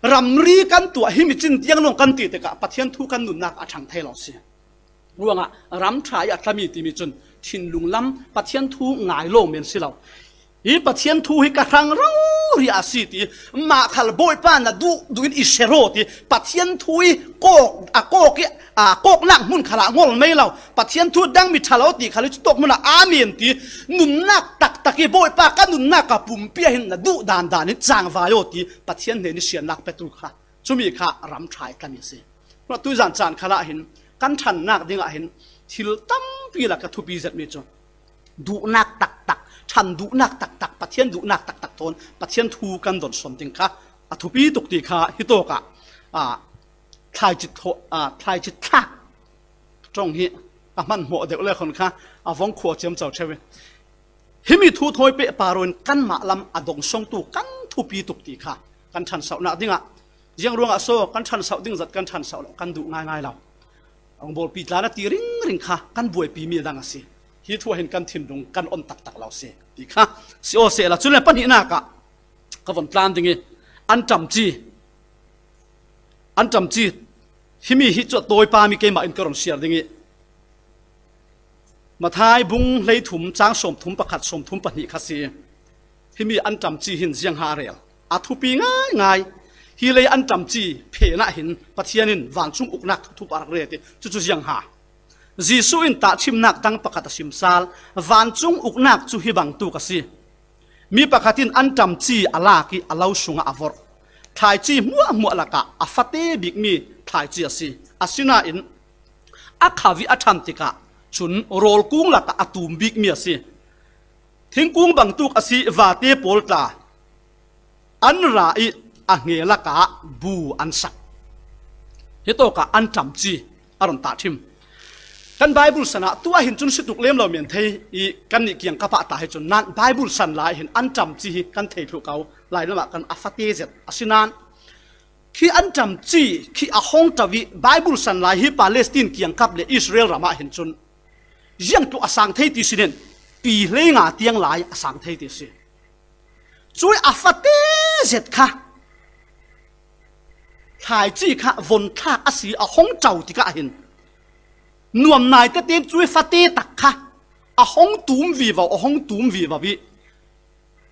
Ramri kan tuah hi micin tiang lawng kan ti tikah Pathian thu kan nunnak a ṭhang thei lo si. Ruangah ram ṭha i a tlami timi cun thinlung lam Pathian thu ngai lo men si lo. Hi Pathian thu hi ka hrang rori a si ti, mah khal Bawipa na duh duh in i share aw ti, Pathian thu hi kawk, a kawk i, a kawknak hmun khalah ngol mei lo, Pathian thu dang mi ṭha lo ti khal hi cutak hmunah amen ti, nunnak taktak i Bawipa ka nunnak a pumpi ah hin na duh dan dan in cangvai aw ti, Pathian hnen i siannak petu kha. Cumi kha ram ṭha i tlami a si. Tuizan caan khalah hin kan ṭhannak dingah hin thil tampi lak a thupi zetmi cu duhnak taktak, ṭhan duhnak taktak, Pathian duhnak taktak thawn Pathian thu kan don sawn ding kha a thupi tuk ti kha hi tawk ah, aa, thlaici thaw-, aa, thlaici thlak ṭong hi a hmanhmawh deuh le khon kha a vong khua ciamco ṭheu i himi thu thawi pehpar in kanmah lam a dong songtu kan thupi tuk ti kha kan ṭhansohnak dingah ziang ruangah so kan ṭhansoh ding zat kan ṭhansoh lo, kan duh ngaingai lo. Ang bawlpi tla na ti ringring kha kan buaipi mi dang a si. Hi thu ah hin kan thinlung kan on taktak lo si ti kha si aw sehla, cule pahnihnak ah ka von tlan ding i an ṭamci, an ṭamci himi hi cu a tawipa mi keimah in ka ron siar ding i Matthai bung hleithum cang sawmthum pakhat sawmthum pahnih kha si. Himi an ṭamci hin ziangha a rel a thupi ngaingai. Hi lei an ṭamci phen ah hin Pathian in vancung uknak thuthup a rak ret i cucu ziangha. Jesuh in tahṭhimnak dang pakhat a sim sal, vancung uknak cu hi bangtuk a si. Mi pakhat in an ṭamci a lak i a lo sungah a vorh. Thlaici hmuahhmuah lakah a fate bikmi thlaici a si. Asinain a khavih a ṭhan tikah cun rawlkung lakah a tum bikmi a si. Thingkung bangtuk a si vate pawl tla an ra i a hnge lakah bu an sak. Hitawkah an ṭamci a run tahṭhim. Kan Bible san ah tu ah hin cun si tuk lem lo men thei i kannih kiangkap ah ta hi cun nan Bible san lai hin an ṭamci hi kan thei thluh ko, lai lamah kan a fate zet a si nan khi an ṭamci khi a hong ṭo i Bible san lai hi Palestine kiangkap le Israel ram ah hin cun ziangtluk a sang thei ti si nen pi hleinga tiang lai a sang thei ti si. Cui a fate zet kha thlaici kha von thlak a si a hong ṭo tikah hin nuam nai tete cui fate tak kha a hong tum vivo, a hong tum vivo i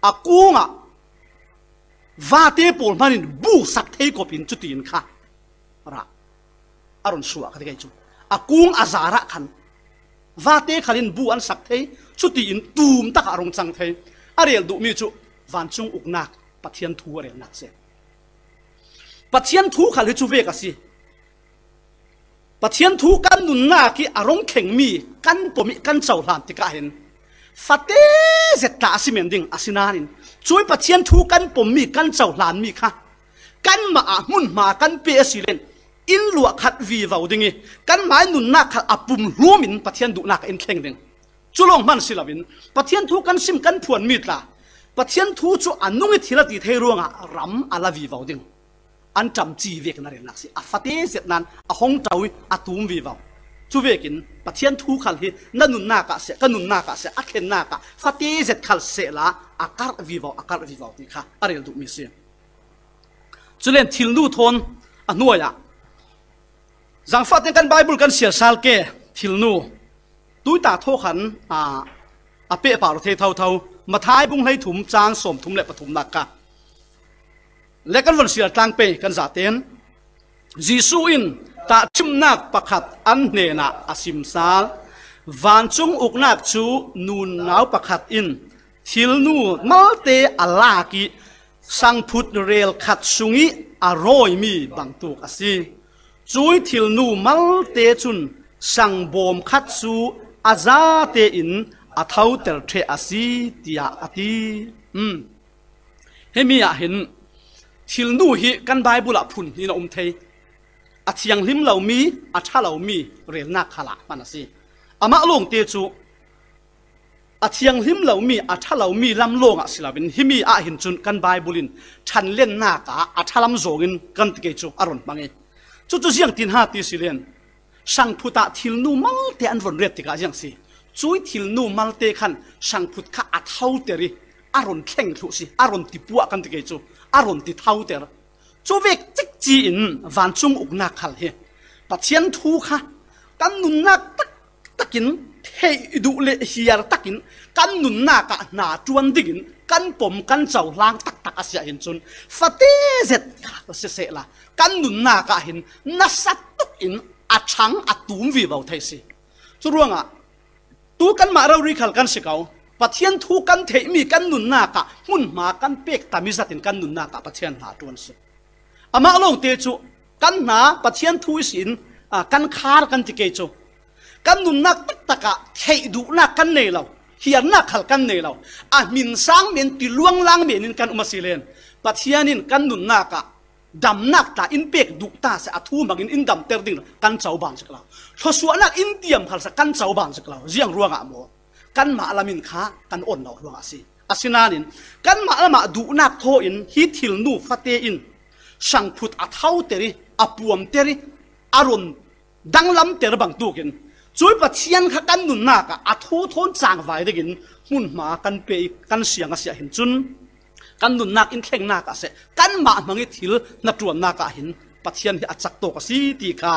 a kungah vate pawl hmanin bu sak thei kop in cutiin kha rah a run suah ka ti kei cu. A kung a zarah khan vate khalin bu an sak thei, cutiin tum takah a rung cang thei. A rel duhmi cu vancung uknak Pathian thu a relnak si. Pathian thu khal hi cu vek a si. Pathian thu kan nunnak i a rung thlengmi kan pom i kan cohlan tikah hin fate zet tla a si men ding a si nain cui Pathian thu kan pommi kan cohlanmi kha kanmah ah hmunhma kan pe a si len in luah khat vivo ding i kanmah i nunnak khal a pum hlum in Pathian duhnak ah in thleng ding. Cu lawng hman si loin Pathian thu kan sim kan phuanmi tla Pathian thu cu a nung i thil a ti thei ruangah ram a la vivo ding. An ṭamci vekin a relnak si. A fate zet nan a hong ṭo i a tum vivo. Cu vekin Pathian thu khal hi na nunnak ah seh, ka nunnak ah seh, a thlennak ah fate zet khal sehla a karh vivo, a karh vivo ti kha a rel duhmi si. Culen thilnu thawn a hnuai ah zangfah tiang kan Bible kan siar sal ke thilnu tuita thawkhan a, a pehpar thei thotho Matthai bung hleithum cang sawmthum le pathumnak kha le kan von siar tlang pei kan zaten Jesuh in tahṭhimnak pakhat an hnenah a simsal. Vancung uknak cu nunau pakhat in thilnu malte a lak ih sangphut rel khat sungih a rawimi bangtuk a si. Cui thilnu malte cun sangbawm khat cu a zate in a thoter ṭheh a si, tiah a ti. Um. Himi ah hin thilnu hi kan Baibal ah phun hi a um thei. A thianghlim lomi, a ṭha lomi relnak khalah hman a si. Amah lawngte cu a thianghlim lomi, a ṭha lomi lam lawngah si loin, himi ah hin cun kan Baibal in ṭhanlennak ah a ṭha lam zawngin kan ti kei cu a run hmang ih, cucu ziangtin ha ti si len, sangphut ah thilnu malte an run ret tikah ziang si. Cui thilnu malte khan sangphut kha a thoter ih a run thleng thluh si, a run ti puah kan ti kei cu, a run ti thoter. Cu vek cikci in vancung uknak khal hi Pathian thu kha kan nunnak taktak in theih duh le hiar takin kan nunnak ah hna ṭuan dingin kan pom kan cohlang taktak a si ah hin cun fate zet kha sisehla kan nunnak ah hin nasa tuk in a ṭhang a tum vivo thei si. Cu ruangah tu kanmah rori khal kan si ko. Pathian thu kan theihmi kan nunnak ah hmunhma kan pek tam ih zat in kan nunnak ah Pathian hna ṭuan si. Amah lawngte cu kan hna Pathian thu ihsin, aa, kan khar kan ti kei cu. Kan nunnak taktak ah theih duhnak kan nei lo, hiarnak khal kan nei lo. A hmin sang men, ti luanglang men in kan um a si len, Pathian in kan nunnak ah damnak tla in pek duh ta seh, a thu hmangin in damter ding kan coban zik lo. Thluasuahnak in tiam khal seh kan coban zik lo. Ziang ruangah maw? Kanmah lam in kha kan on lo ruangah a si. Asinain kanmah lamah duhnak thaw in hi thilnu fate in sangphut a thoter ih, a puamter ih, a run danglamter bangtukin cui Pathian kha kan nunnak ah a thu thawn cangvai dingin hmunhma kan pe ih kan siang a si ah hin cun kan nunnak in thlengnak ah seh, kanmah hmang ih thil hnaṭuannak ah hin Pathian hi a cak tawk a si ti kha,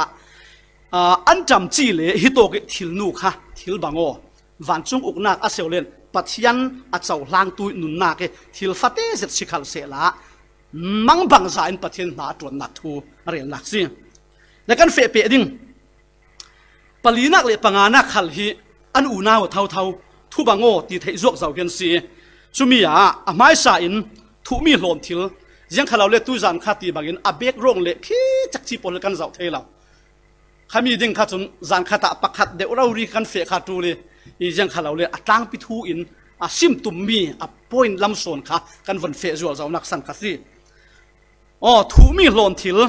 aa, an ṭamci le hitawk ih thilnu kha thil bang aw, vancung uknak a si lo len Pathian a cohlangtu ih nunnak ih thil fate zet si khal sehla mangbangza in Pathian hna a ṭuannak thu a relnak si. Na kan fehpeh ding palinak le panganak khal hi an unau a thotho thu bang aw ti theih zuak zo hi an si. Cumi ah a hmaisa in thuhmi hlawn thil, ziang kha lo le tuizan kha ti bangin a background le khi cakci pawl kan zoh thei lo. Khami ding kha cun zan khat ah pakhat deuh rori kan feh kha ṭul ih, i ziang kha lo le a tlangpi thu in a sim tummi a point lam sawn kha kan von feh zualzonak san kha si. Aw, thuhmi hlawn thil,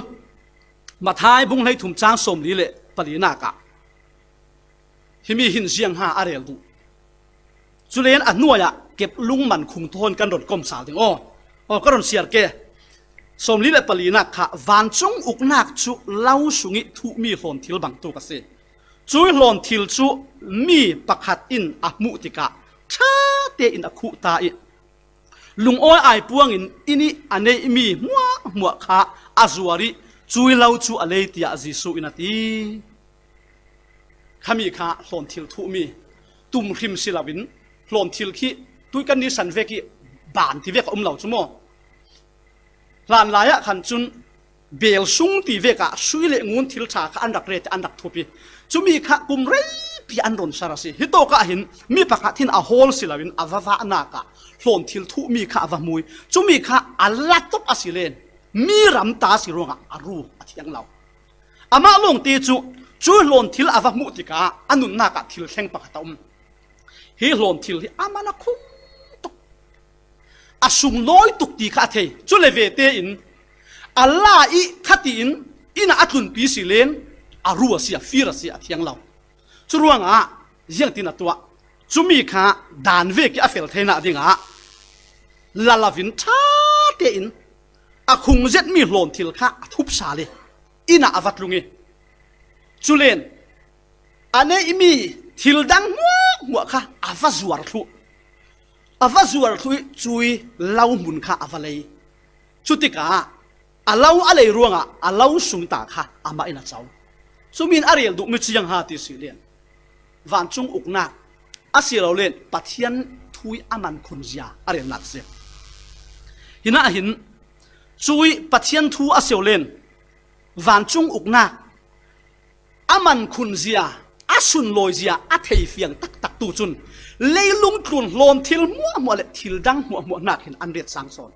Matthai bung hleithum cang sawmli le palinak ah himi hin ziang ha a rel duh. Culen a hnuai ah kep lungman khung thawn kan run kom sal ding aw. Aw, ka run siar ke. Sawmli le palinak kha vancung uknak cu lo sungih thuhmi hlawn thil bangtuk a si. Cui hlawn thil cu mi pakhat in a hmuh tikah ṭha tein a khuh ta ih, lungawi ai puangin inn ih a neihmi hmuahhmuah kha a zuar ih, cui lo cu a lei, tiah Jesuh in a ti. Khami kha hlawn thil thuhmi, tum hrim si loin hlawn thil khi tui kan nisan vek ih ban ti vek a um lo cu maw? Hlanlai ah khan cun bel sung ti vek ah sui le ngun thil ṭha kha an rak ret, an rak thup ih, cumi kha kum reipi an run sar a si. Hitawk ah hin mi pakhat hin a hawl si loin a va vahnak ah hlawn thil thuhmi kha a va hmu ih, cumi kha a la tuk a si len mi ram ta a si ruangah a ru a thiang lo. Amah lawngte cu cu hlawn thil a va hmuh tikah a nunnak ah thil thleng pakhat a um. Hi hlawn thil hi a man a khum tuk, a sunglawi tuk ti kha a thei. Cu le ve tein a la ih khati in inn ah a tlunpi si len a ru a si, a fir a si, a thiang lo. Cu ruangah ziangtin a tuah? Cumi kha dan vek ih a fel theinak dingah la lo in ṭha tein a khung zetmi hlawn thil kha a thup sal ih inn ah a va tlung ih, culen a neihmi thil dang hmuahhmuah kha a va zuar thluh. A va zuar thluh ih cui lo hmun kha a va lei. Cutikah a lo a lei ruangah a lo sung ta kha amah in a co. Cumi in a rel duhmi cu ziang ha ti si len, vancung uknak a si lo len Pathian thu ih a man khunzia a relnak si. Hinah hin cui Pathian thu a si lo len Vancung uknak a mankhun zia, a sunlawi zia a thei fiang taktak tu cun leilung tlun hlawn thil hmuahhmuah le thil dang hmuahhmuah hnakin an riat sang sawn.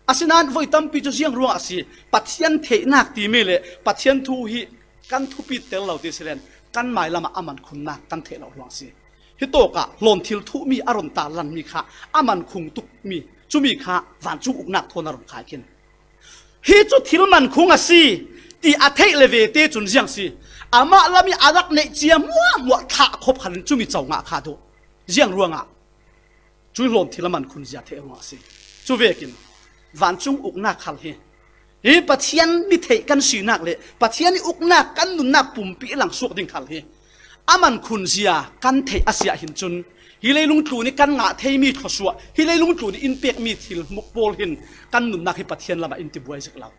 Asinain voi tampi cu ziang ruangah a si? Pathian theihnak timi le Pathian thu hi kan thupit tel lo ti si len kan mailam ah a mankhunnak kan theih lo ruang a si. Hitawkah hlawn thil thuhmi a run tarlanmi kha a mankhung tukmi, cumi kha vancung uknak thawn a run khai khin. Hi cu thil mankhung a si ti a theih le ve te cun ziang si? Amah lam i a rak neih cia hmuahhmuah thlah khop khan cumi co ngah kha duh. Ziang ruangah? Cui hlawn thil a mankhun zia theih ruangah a si. Cu vekin vancung uknak khal hi, hi Pathian mi theih kan sinak le Pathian i uknak kan nunnak pumpi i langsuak ding khal hi a mankhun zia kan theih a si ahhin cun, hi leilung tlun i kan ngah theimi thluasuah, hi leilung tlun i in pekmi thil hmuh pawl hin kan nunnak hi Pathian lamah in ti buai zik lo.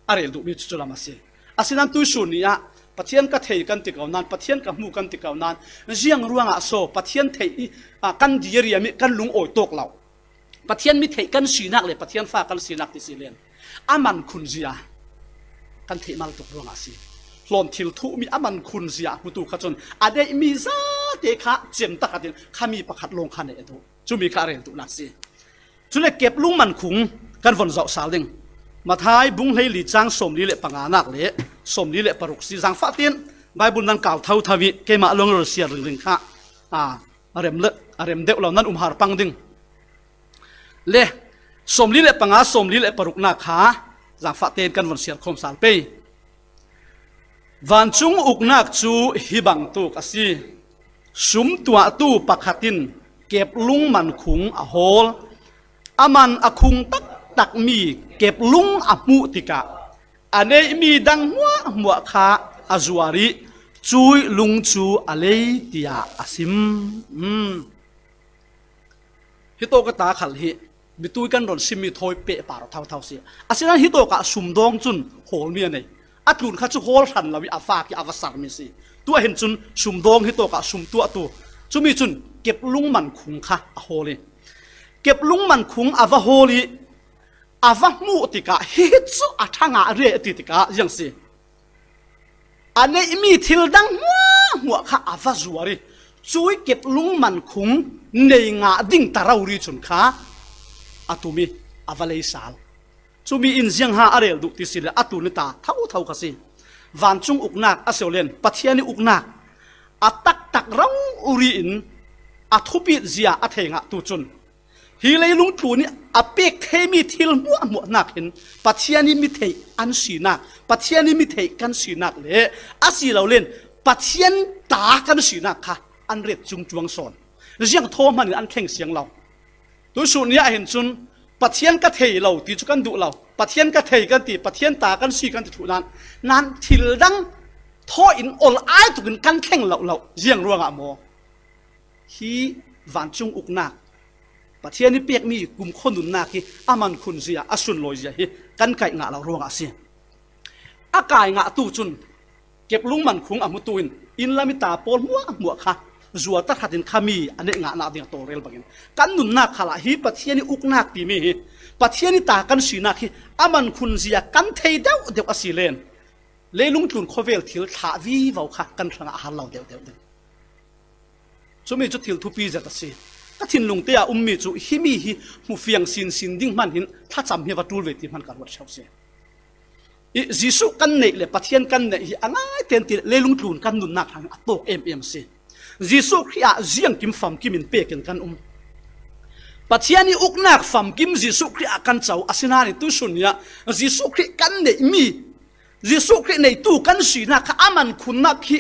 A rel duhmi cu cu lam a si. Asinain tuisun ni ah Pathian ka thei kan ti ko nain, Pathian ka hmu kan ti ko nain, ziang ruangah so Pathian theih i, a, kan diariam i kan lungawi tawk lo? Pathian mi theih kan sinak le Pathian fa kan sinak ti si len a mankhun zia kan theih mal tuk ruangah a si. Hlawn thil thuhmi a mankhun zia hmutu kha cun a neihmi zate kha cem takhatin khami pakhat lawng kha nei a duh. Cumi kha a rel duhnak si. Cule keplung mankhung kan von zoh sal ding. Matthai bung hleili cang sawmli le panganak le sawmli le paruk si. Zangfah tein Bible nan kau thotho i keimah lawng rel siar ringring kha, a, a rem le, a rem deuh lo, nan um har pang ding. Le sawmli le panga, sawmli le paruknak kha zangfah tein kan von siar khawm sal pei. Vancung uknak cu hi bangtuk a si. Sum tuahtu pakhat in keplung mankhung a hawl. A man a khung taktakmi keplung a hmuh tikah a neihmi dang hmuahhmuah kha a zuar i cui lung cu a lei, tiah a sim. Um. Hitawk a ta khal hi mitui kan ron simmi thawi pehpar thotho si. Asinain hitawkah sumdawng cun hawlmi a nei. A tlun kha cu hawl hran lo i a vak i a va sarmi si. Tuah hin cun sumdawng hitawkah sum tuahtu, cumi cun keplung mankhung kha a hawl i, keplung mankhung a va hawl i a va hmuh tikah, hi cu a ṭha ngah riai a ti tikah ziang si? A neihmi thil dang hmuahhmuah kha a va zuar i, cui keplung mankhung nei ngah ding ta rori cun kha a tum i a va lei sal. Cumi in ziangha a rel duh ti si le a tlun i ta thotho kha si. Vancung uknak a si lo len Pathian i uknak a taktak rori in a thupit zia a thei ngah tu cun, hi leilung tlun i a pek theimi thil hmuahhmuah hnakin Pathian i mi theih an sinak, Pathian i mi theih kan sinak le a si lo len Pathian ta kan sinak kha an ret cungcuang sawn. Ziang thaw hman in an thleng siang lo. Tuisun ni ah hin cun Pathian ka thei lo ti cu kan duh lo. Pathian ka thei kan ti, Pathian ta kan si kan ti thluh nan, nan thil dang thaw in ol ai tukin kan thleng lo lo. Ziang ruangah maw? Hi vancung uknak, Pathian i pekmi kumkhua nunnak hi a mankhun zia, a sunlawi zia hi kan kaih ngah lo ruangah a si. A kai ngah tu cun keplung mankhung a hmutu in inn lam i ta pawl hmuahhmuah kha zuar takhatin khami a neih ngahnak ding a tawlrel bangin kan nunnak khalah hi Pathian i uknak timi hi, Pathian i ta kan sinak hi a mankhun zia kan thei deuhdeuh a si len leilung tlun khawvel thil thlah vivo kha kan hrangah a har lo deuhdeuh ding. Cumi cu thil thupi zet a si. Ka thinlung te ah ummi cu himi hi hmu fiang sinsin ding hman hin thlacam hi va ṭul ve ti hman ka ruat ṭheu si. I Jesuh kan neih le Pathian kan neih hi a ngai ten ti le leilung tlun kan nunnak hrang a tawk emem si. Jesuh Khrih ah ziangkim famkim in pekin kan um. Pathian i uknak famkim Jesuh Khrih ah kan co, asinain tuisun ni ah Jesuh Khrih kan neihmi, Jesuh Khrih neitu kan sinak kha a mankhunnak hi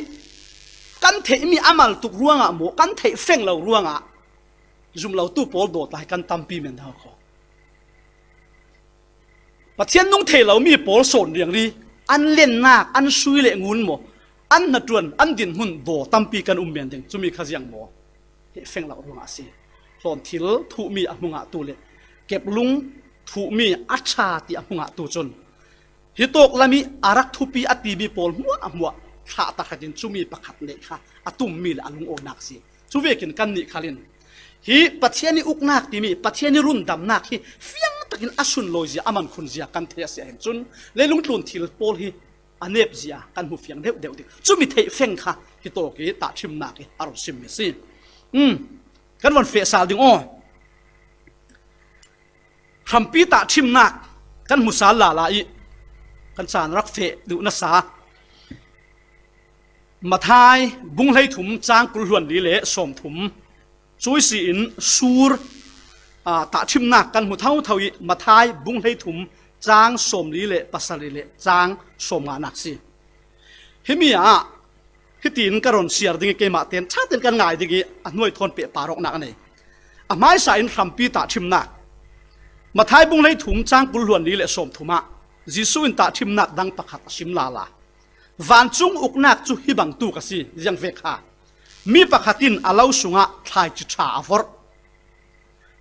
kan theihmi a mal tuk ruangah maw, kan theih feng lo ruangah zumlotu pawl dawt lai kan tampi men hau kho. Pathian nung thei lomi pawl sawn riangri an lennak, an sui le ngun maw, an hnaṭuan, an dinhmun daw tampi kan um men ding. Cumi kha ziang maw? Hi feng lo ruangah a si. Hlawn thil thuhmi a hmu ngahtu le keplung thuhmi a ṭha ti a hmu ngahtu cun, hi tawk lam i a rak thupi a timi pawl hmuahhmuah thlah takhatin cumi pakhat neih kha a tummi le a lungawinak a si. Cu vekin kannih khal in hi Pathian i uknak timi, Pathian i rundamnak hi fiang takin a sunlawi zia, a mankhun zia kan theih a si ahhin cun, leilung tlun thil pawl hi a nepzia kan hmu fiang deuhdeuh ding. Cumi theih feng kha hitawk i tahṭhimnak i a run simmi a si. Um, kan von feh sal ding aw. Hrampi tahṭhimnak kan hmu sal lala i kan caan rak feh duh nasa. Matthai bung hleithum cang kul hluan li le sawmthum. Cui si in sur, aa, tahṭhimnak kan hmu thotho i Matthai bung hleithum cang sawmli le pasarih le cang sawmnganak si. Himi ah hitin ka run siar ding i keimah ten ṭha ten kan ngai ding i a hnuai thawn pehpar awknak a nei. A hmaisa in hrampi tahṭhimnak. Matthai bung hleithum cang kul hluan li le sawmthum ah Jesuh in tahṭhimnak dang pakhat a sim lala. Vancung uknak cu hi bangtuk a si, ziang vek kha. Mi pakhat in a lo sungah thlaici ṭha a vorh.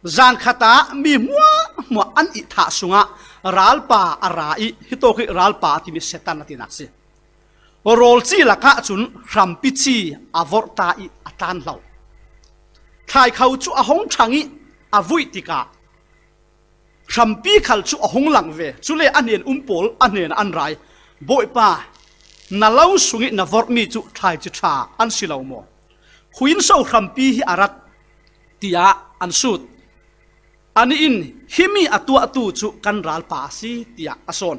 Zan khat ah mi hmuahhmuah an ihthah sungah ralpa a ra i hitawk i ralpa a timi Satan a tinak si. Rawlci lakah cun hrampi ci a vorh ta i a tlanhlo. Thlaikho cu a hung ṭhang i a vuih tikah hrampi khal cu a hung lang ve. Cule a hnen um pawl a hnenah an ra i, "Bawipa, na lo sung i na vorhmi cu thlaici ṭha an si lo maw? Khuiin so hrampi hi a rat?" tiah an sut. Anih in, "Himi a tuahtu cu kan ralpa a si," tiah a sawn.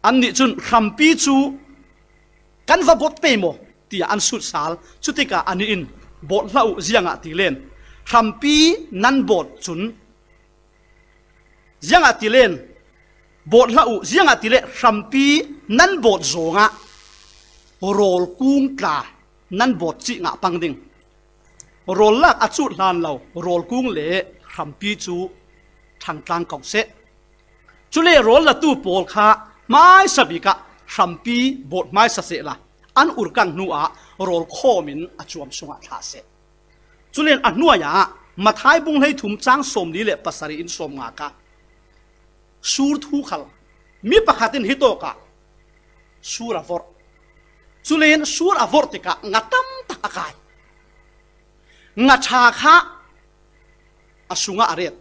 Annih cun, "Hrampi cu kan va bawt pei maw?" tiah an sut sal. Cutikah anih in, "Bawt hlah uh, ziangahtile hrampi nan bawt cun, ziangahtile bawt hlah uh, ziangahtile hrampi nan bawt zawngah rawl kung tla nan bawt cih ngah pang ding. Rawl lak a cuh hlan lo rawl kung le hrampi cu ṭhangtlang ko seh. Cule rawl latu pawl kha hmaisa bik ah hrampi bawt hmaisa sehla an urkang hnu ah rawl khawm in a cuam sungah thlah seh." Cule a hnuai ah Matthai bung hleithum cang sawmli le pasarih in sawmnga kha sur thu khal mi pakhat in hitawk ah sur a vorh. Cule sur a vorh tikah nga tam tak a kai. Nga ṭha kha a sungah a ret.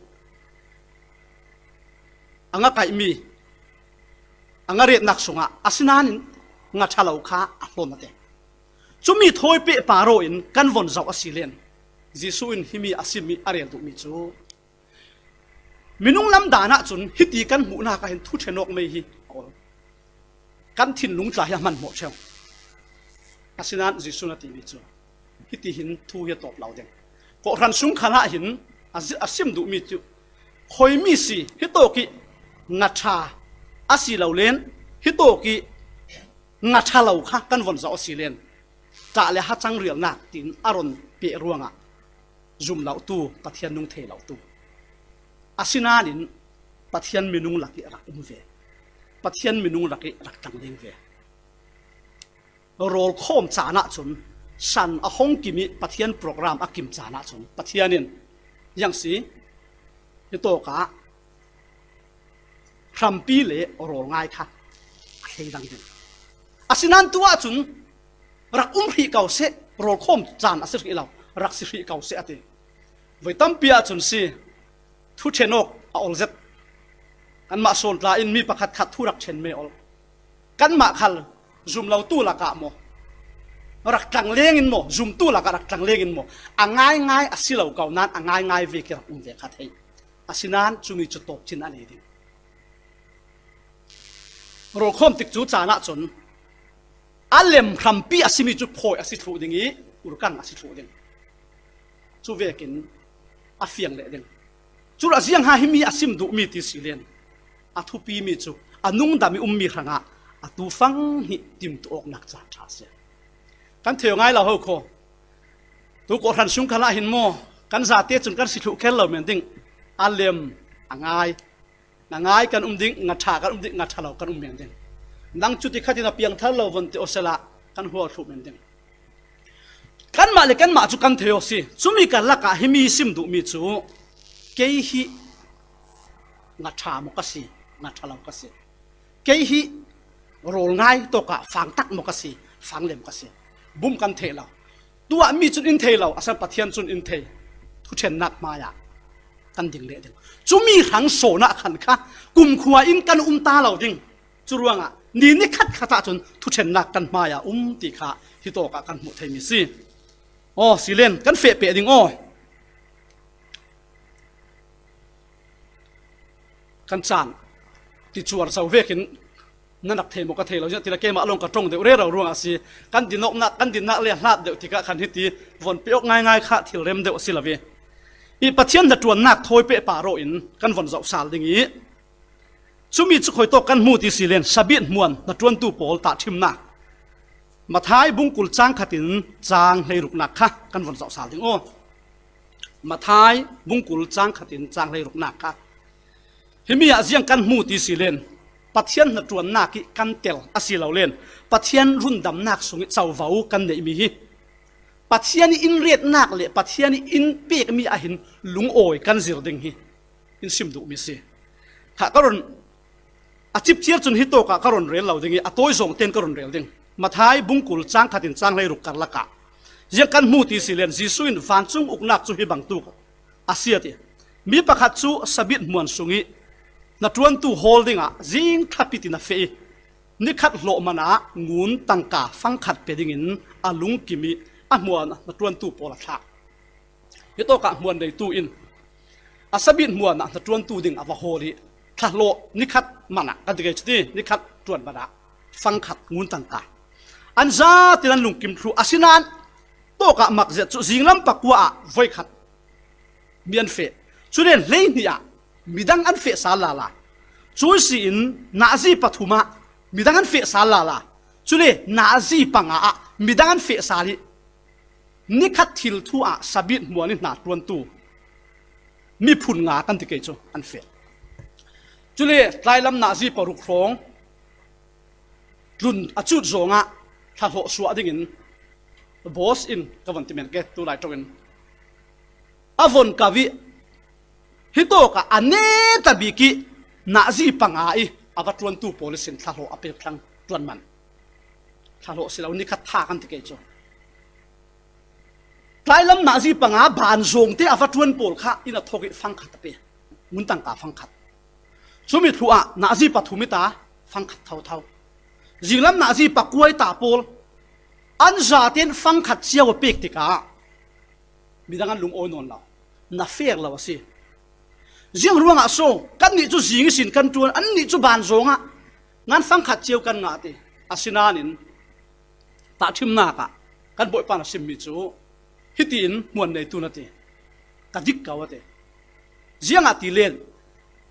A nga kaihmi, a nga retnak sungah, asinain nga ṭha lo kha a hlawn a ti. Cumi thawi pehpar aw in kan von zoh a si len, Jesuh in himi a simmi a rel duhmi cu, minung lam dan ahcun hiti kan hmuhnak ah hin thu ṭhen awk mei hi a ol. Kan thinlung tla hi a hmanhmawh ṭheu. Asinain Jesuh in a timi cu hiti hin thu hi a tawp lo ding. Kawhhran sung khan ah hin a zi-, a sim duhmi cu, khuimi si hitawk i nga ṭha a si lo len, hitawk i nga ṭha lo kha kan von zoh a si len, ṭah le ha cang rialnak tiin a run peh ruangah zum lotu, Pathian nung thei lotu. Asinain Pathian minung lak i rak um ve. Pathian minung lak i rak tlangleng ve. Rawl khawm caan ahcun san a hong kim i Pathian program a kim caan ahcun Pathian in, "Ziang si, hitawk ah hrampi le rawl ngai kha a thleidang ding. Asinain tu ahcun rak um hrih ko seh, rawl khawm caan a si hrih lo, rak si hrih ko seh," a ti. Voi tampi ahcun si, thu ṭhen awk a ol zet. Kanmah sawn tla in mi pakhatkhat thu rak ṭhen mei ol. Kanmah khal zum lotu lakah maw, rak tlangleng in maw, zumtu lakah rak tlangleng in maw, a ngaingai a si lo ko nain a ngaingai vek i rak um ve kha theih. Asinain cumi cu tawpcin a nei ding. Rawl khawm tik cu caan ahcun a lem hrampi a simi cu phawi a si thluh ding i urkang a si thluh ding. Cu vekin a fiang leh ding. Cu a ziang ha himi a sim duhmi ti si len, a thupimi cu a nungdam i ummi hrangah a tufang hnih timtuh awknak caan ṭha a si. Kan thei ngai lo ho kho. Tu kawhhran sung khan ah hin maw, kan zate cun kan si thluh kher lo men ding. A lem, a ngai. Nga ngai kan um ding, nga ṭha kan um ding, nga ṭha lo kan um men ding. Nang cu ti khat in a piangthar lo von ti awsehla kan hual thluh men ding. Kanmah le kanmah cu kan thei aw si. Cumi karlak ah himi sim duhmi cu kei hi nga ṭha maw ka si, nga ṭha lo ka si. Kei hi rawl ngai tawkah fangtak maw ka si, fanglem ka si. Bum kan thei lo. Tuahmi cun in thei lo, a san Pathian cun in thei. Thuṭhennak hmaiah kan ding leh ding. Cumi hrang sawn ah khan kha kumkhua in kan um ta lo ding. Cu ruangah Ni ni khat khat ah cun thuṭhennak kan hmai-ah um ti kha hitawk ah kan hmuh theimi si. Aw, silen kan feh peh ding aw. Kan caan ticuar zo vekin na rak thei maw ka thei lo ziah tila keimah lawng ka ṭong deuh rero ruangah a si. Kan din awknak, kan dinnak le hlat deuh tikah khan hiti von pe awk ngaingai kha thil rem deuh a si lo ve. I Pathian hnaṭuannak thawi peh pah rawh in kan von zoh sal ding i, cumi cu khuitawk kan hmu ti si len, sabit hmuan hnaṭuantu pawl tahṭhimnak. Matthai bungkul cang khatin cang hleiruknak kha kan von zoh sal ding aw. Matthai bungkul cang khatin cang hleiruknak kha. Himi ah ziang kan hmu ti si len, Pathian hnaṭuannak i kan tel a si lo len, Pathian rundamnak sung i covo kan neihmi hi. Pathian i in retnak le Pathian i in pekmi ah hin lungawi kan zir ding hi in sim duhmi si. Kha ka run a cipciar cun hitawk ah ka run rel lo ding i a tawi zawng tein ka run rel ding. Matthai bungkul cang khatin cang hleiruk karlak ah ziang kan hmu ti si len, Jesuh in vancung uknak cu hi bangtuk a si a ti. Mi pakhat cu sabit hmuan sung i hnaṭuantu hawl dingah zing thlapit in a feh i, nikhat hlawh man ah ngun tangka fangkhat pe dingin a lungkim i a hmuan hnaṭuantu pawl a thlak. Hitawk ah hmuan neitu in a sabit hmuan ah hnaṭuantu ding a va hawl i thlahlawh nikhat man ah kan ti kei cu ti, nikhat ṭuan man ah fangkhat ngun tangka an zatin an lungkim thluh. Asinain tawk ah mak zet cu zinglam pakua ah voikhat mi an feh. Cule hleihnih ah midang an feh sal lala. Cui si in nazi pathum ah midang an feh sal lala. Cule nazi panga ah midang an feh sal i nikhat thil thu ah sabit hmuan i hnaṭuantu miphun nga kan ti kei cu an feh. Cule tlailam nazi paruk hrawng tlun a cut zawngah thlahlawh suah dingin boss in ka von ti men ke tu lai ṭongin a von kau i hitawk ah a neta bik i nazi panga i a va ṭuantu pawl ihsin thlahlawh a pek thlang ṭuan man. Thlahlawh si lo, nikhat tha kan ti kei cu. Tlailam nazi panga ban zawngte a va ṭuan pawl kha in a thawk i fangkhat a pe. Ngun tangka fangkhat. Cumi thluah nazi pathum i ta fangkhat thotho. Zinglam nazi pakua i ta pawl an zaten fangkhat cio a pek tikah midang an lungawi nawn lo. Na fek lo a si. Ziang ruangah so, kannih cu zing ihsin kan ṭuan, annih cu ban zawngah ngan fangkhat cio kan ngah ti. Asinain tahṭhimnak ah kan Bawipa na simmi cu hitiin hmuan neitu na ti. Ka dik ko a ti. Ziangahtile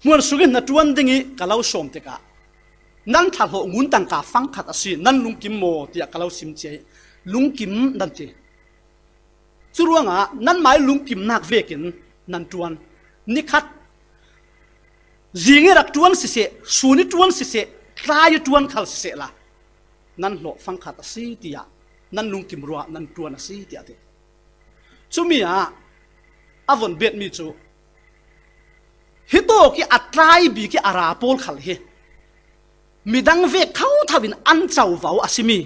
hmuan sungin na ṭuan ding i ka lo sawm tikah nan thlahlawh ngun tangka fangkhat a si, nan lungkim maw tiah ka lo sim cia i lungkim nan ti. Curuangah nanmai lungkimnak vekin nan ṭuan. Nikhat zing i rak ṭuan siseh, sun i ṭuan siseh, tlai i ṭuan khal siseh la, nan hlawh fangkhat a si tiah nan lungkim ruah nan ṭuan a si tiah a ti. Cumi ah a von betmi cu hitawk i a tlai bik i a ra pawl khal hi midang vek thotho in an covo a simi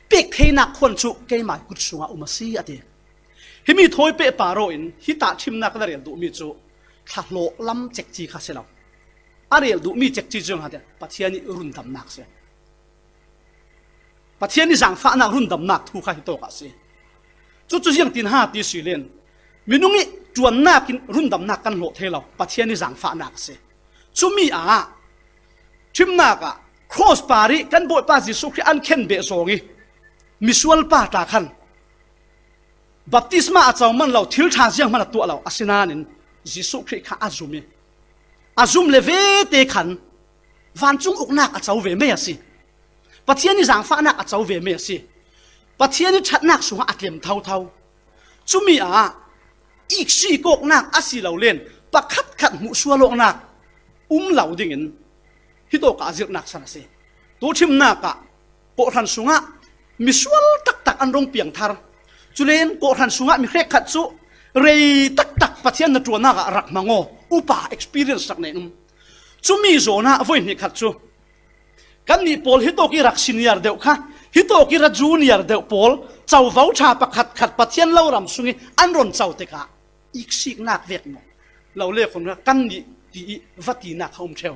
pek theinak khuan cu keimai kut sungah um a si a ti. Himi thawi peh pah rawh in hi tahṭhimnak na rel duhmi cu thlahlawh lam cekci kha si lo. A rel duhmi cekci cu ziang hate Pathian i rundamnak si. Pathian i zangfahnak rundamnak thu kha hitawk ah si. Cucu ziangtin ha ti si len minung i ṭuannak in rundamnak kan hlawh thei lo, Pathian i zangfahnak a si. Cumi ah ṭhimnak ah cross par i kan Bawipa Jesuh Khrih an khen beh zawng i misual pa ta khan baptisma a co man lo, thil ṭha ziang hman a tuah lo, asinain Jesuh Khrih kha a zum i a zum le vete khan vancung uknak a co ve mei a si. Pathian i zangfahnak a co ve mei a si. Pathian i ṭhatnak sungah a tlem thotho. Cumi ah iksik awknak a si lo len pakhatkhat hmuhsual awknak um lo dingin hitawk ah a zirhnak san a si. Tu ṭhimnak ah kawhhran sungah misual taktak an rung piangthar. Culen kawhhran sungah mi hrekkhat cu rei taktak Pathian hnaṭuannak ah rak hmang aw, upa experience rak nei um. Cumi zawn ah voi hnih khat cu kannih pawl hitawk i rak senior deuh kha, hitawk i ra junior deuh pawl covo ṭha pakhatkhat Pathian lo ram sung i an run co tikah iksiknak vek maw? Lo le khun kha kannih ti i va tinak kha um ṭheu.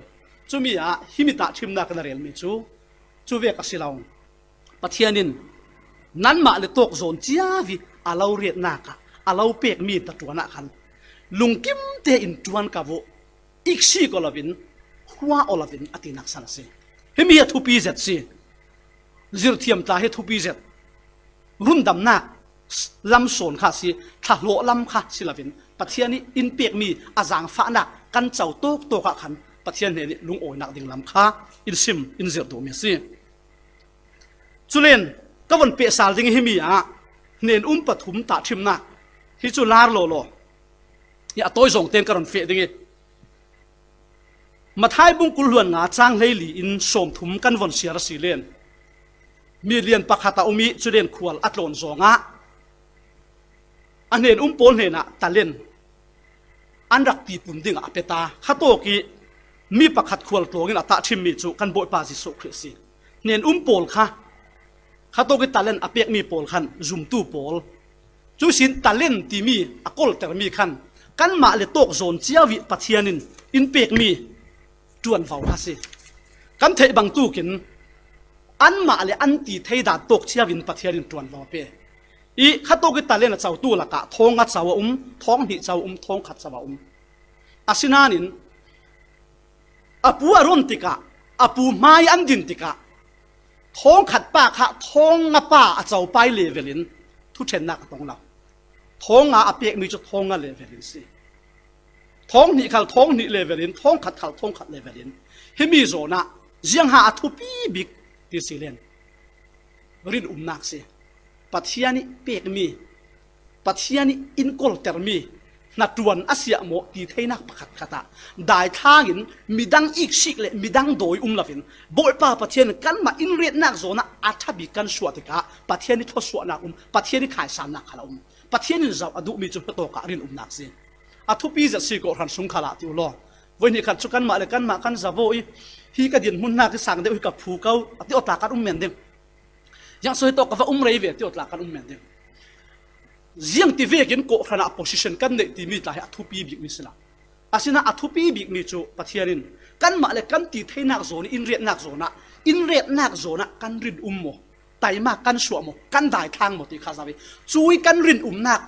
Cumi ah himi tahṭhimnak na relmi cu Cu vek a si lo. Pathian in nanmah le tawk zawn ciavi a lo retnak ah a lo pekmi hnaṭuan ah khan lungkim tein ṭuan ka vawh, iksik aw loin, hua aw loin a tinak san a si. Himi a thupi zet si. Zirthiam tla hi thupi zet. Rundamnak lam sawn kha si, thlahlawh lam kha si loin, Pathian ih in pekmi a zaangfahnak kan co tawktawk ah khan Pathian hnenih lungawinak ding lam kha in sim, in zirh duhmi a si. Culen ka von pehsal ding ih himi ah hnen um pathum tahṭhimnak hi cu lar lawlaw ih a tawi zawng tein ka run feh ding ih, Matthai bung kul hluan nga cang hleili in sawmthum kan von siar a si len, milian pakhat a um ih culen khual a tlawn zawngah a hnen um pawl hnenah talent an rak tipun dingah a pia ta. Khatawk ih mi pakhat khual tlawngin a tahṭhimmi cu kan Bawipa Jesuh Khrih a si. Hnen um pawl kha, khatawk ih talent a pekmi pawl khan zumtu pawl, cuihsin talent timi a koltermi khan kanmah le tawk zawn ciavi Pathian in in pekmi ṭuanvo kha si. Kan theih bangtukin anmah le an ti thei dan tawk ciavin Pathian in ṭuanvo a pe. Ih khatawk ih talent a cotu lakah thawng a co a um, thawng hnih co a um, thawng khat co a um. Asinain a pu a run tikah, a pu hmai an din tikah, thawng khat pa kha thawng nga pa a co pai level in thuṭhennak a tong lo. Thawng nga a pekmi cu thawng nga level in si. Thawng hnih khal thawng hnih level in, thawng khat khal thawng khat level in. Himi zawnah ziangha a thupi bik ti si len rinumnak si. Pathian ih pekmi, Pathian ih in koltermi hnaṭuan a siahmawh ti theinak pakhatkhat ah daithlang in midang iksik le midang dawi um loin Bawipa Pathian in kanmah in retnak zawnah a ṭha bik kan suah tikah Pathian ih thluasuahnak um, Pathian ih khaisannak khal a um. Pathian in zoh a duhmi cu hnaṭawk ah rinumnak si. A thupi zet si kawhhran sung khalah ti uh law. Voi hnih khat cu kanmah le kanmah kan zavaw ih hi ka dinhmun hna kisang deuh hi ka phu ko a ti awtla kan um men ding. Ziangso hi tawk ka va um rei ve ti awtla kan um men ding. Ziang ti vekin kawhhran ah position kan neih timi tla hi a thupi bikmi si lo. Asinain a thupi bikmi cu Pathian in kanmah le kan ti theinak zawn ih in retnak zawnah, in retnak zawnah kan rinum maw, taimak kan suah maw, kan daithlang maw ti kha zoh ih cuih kan rinumnak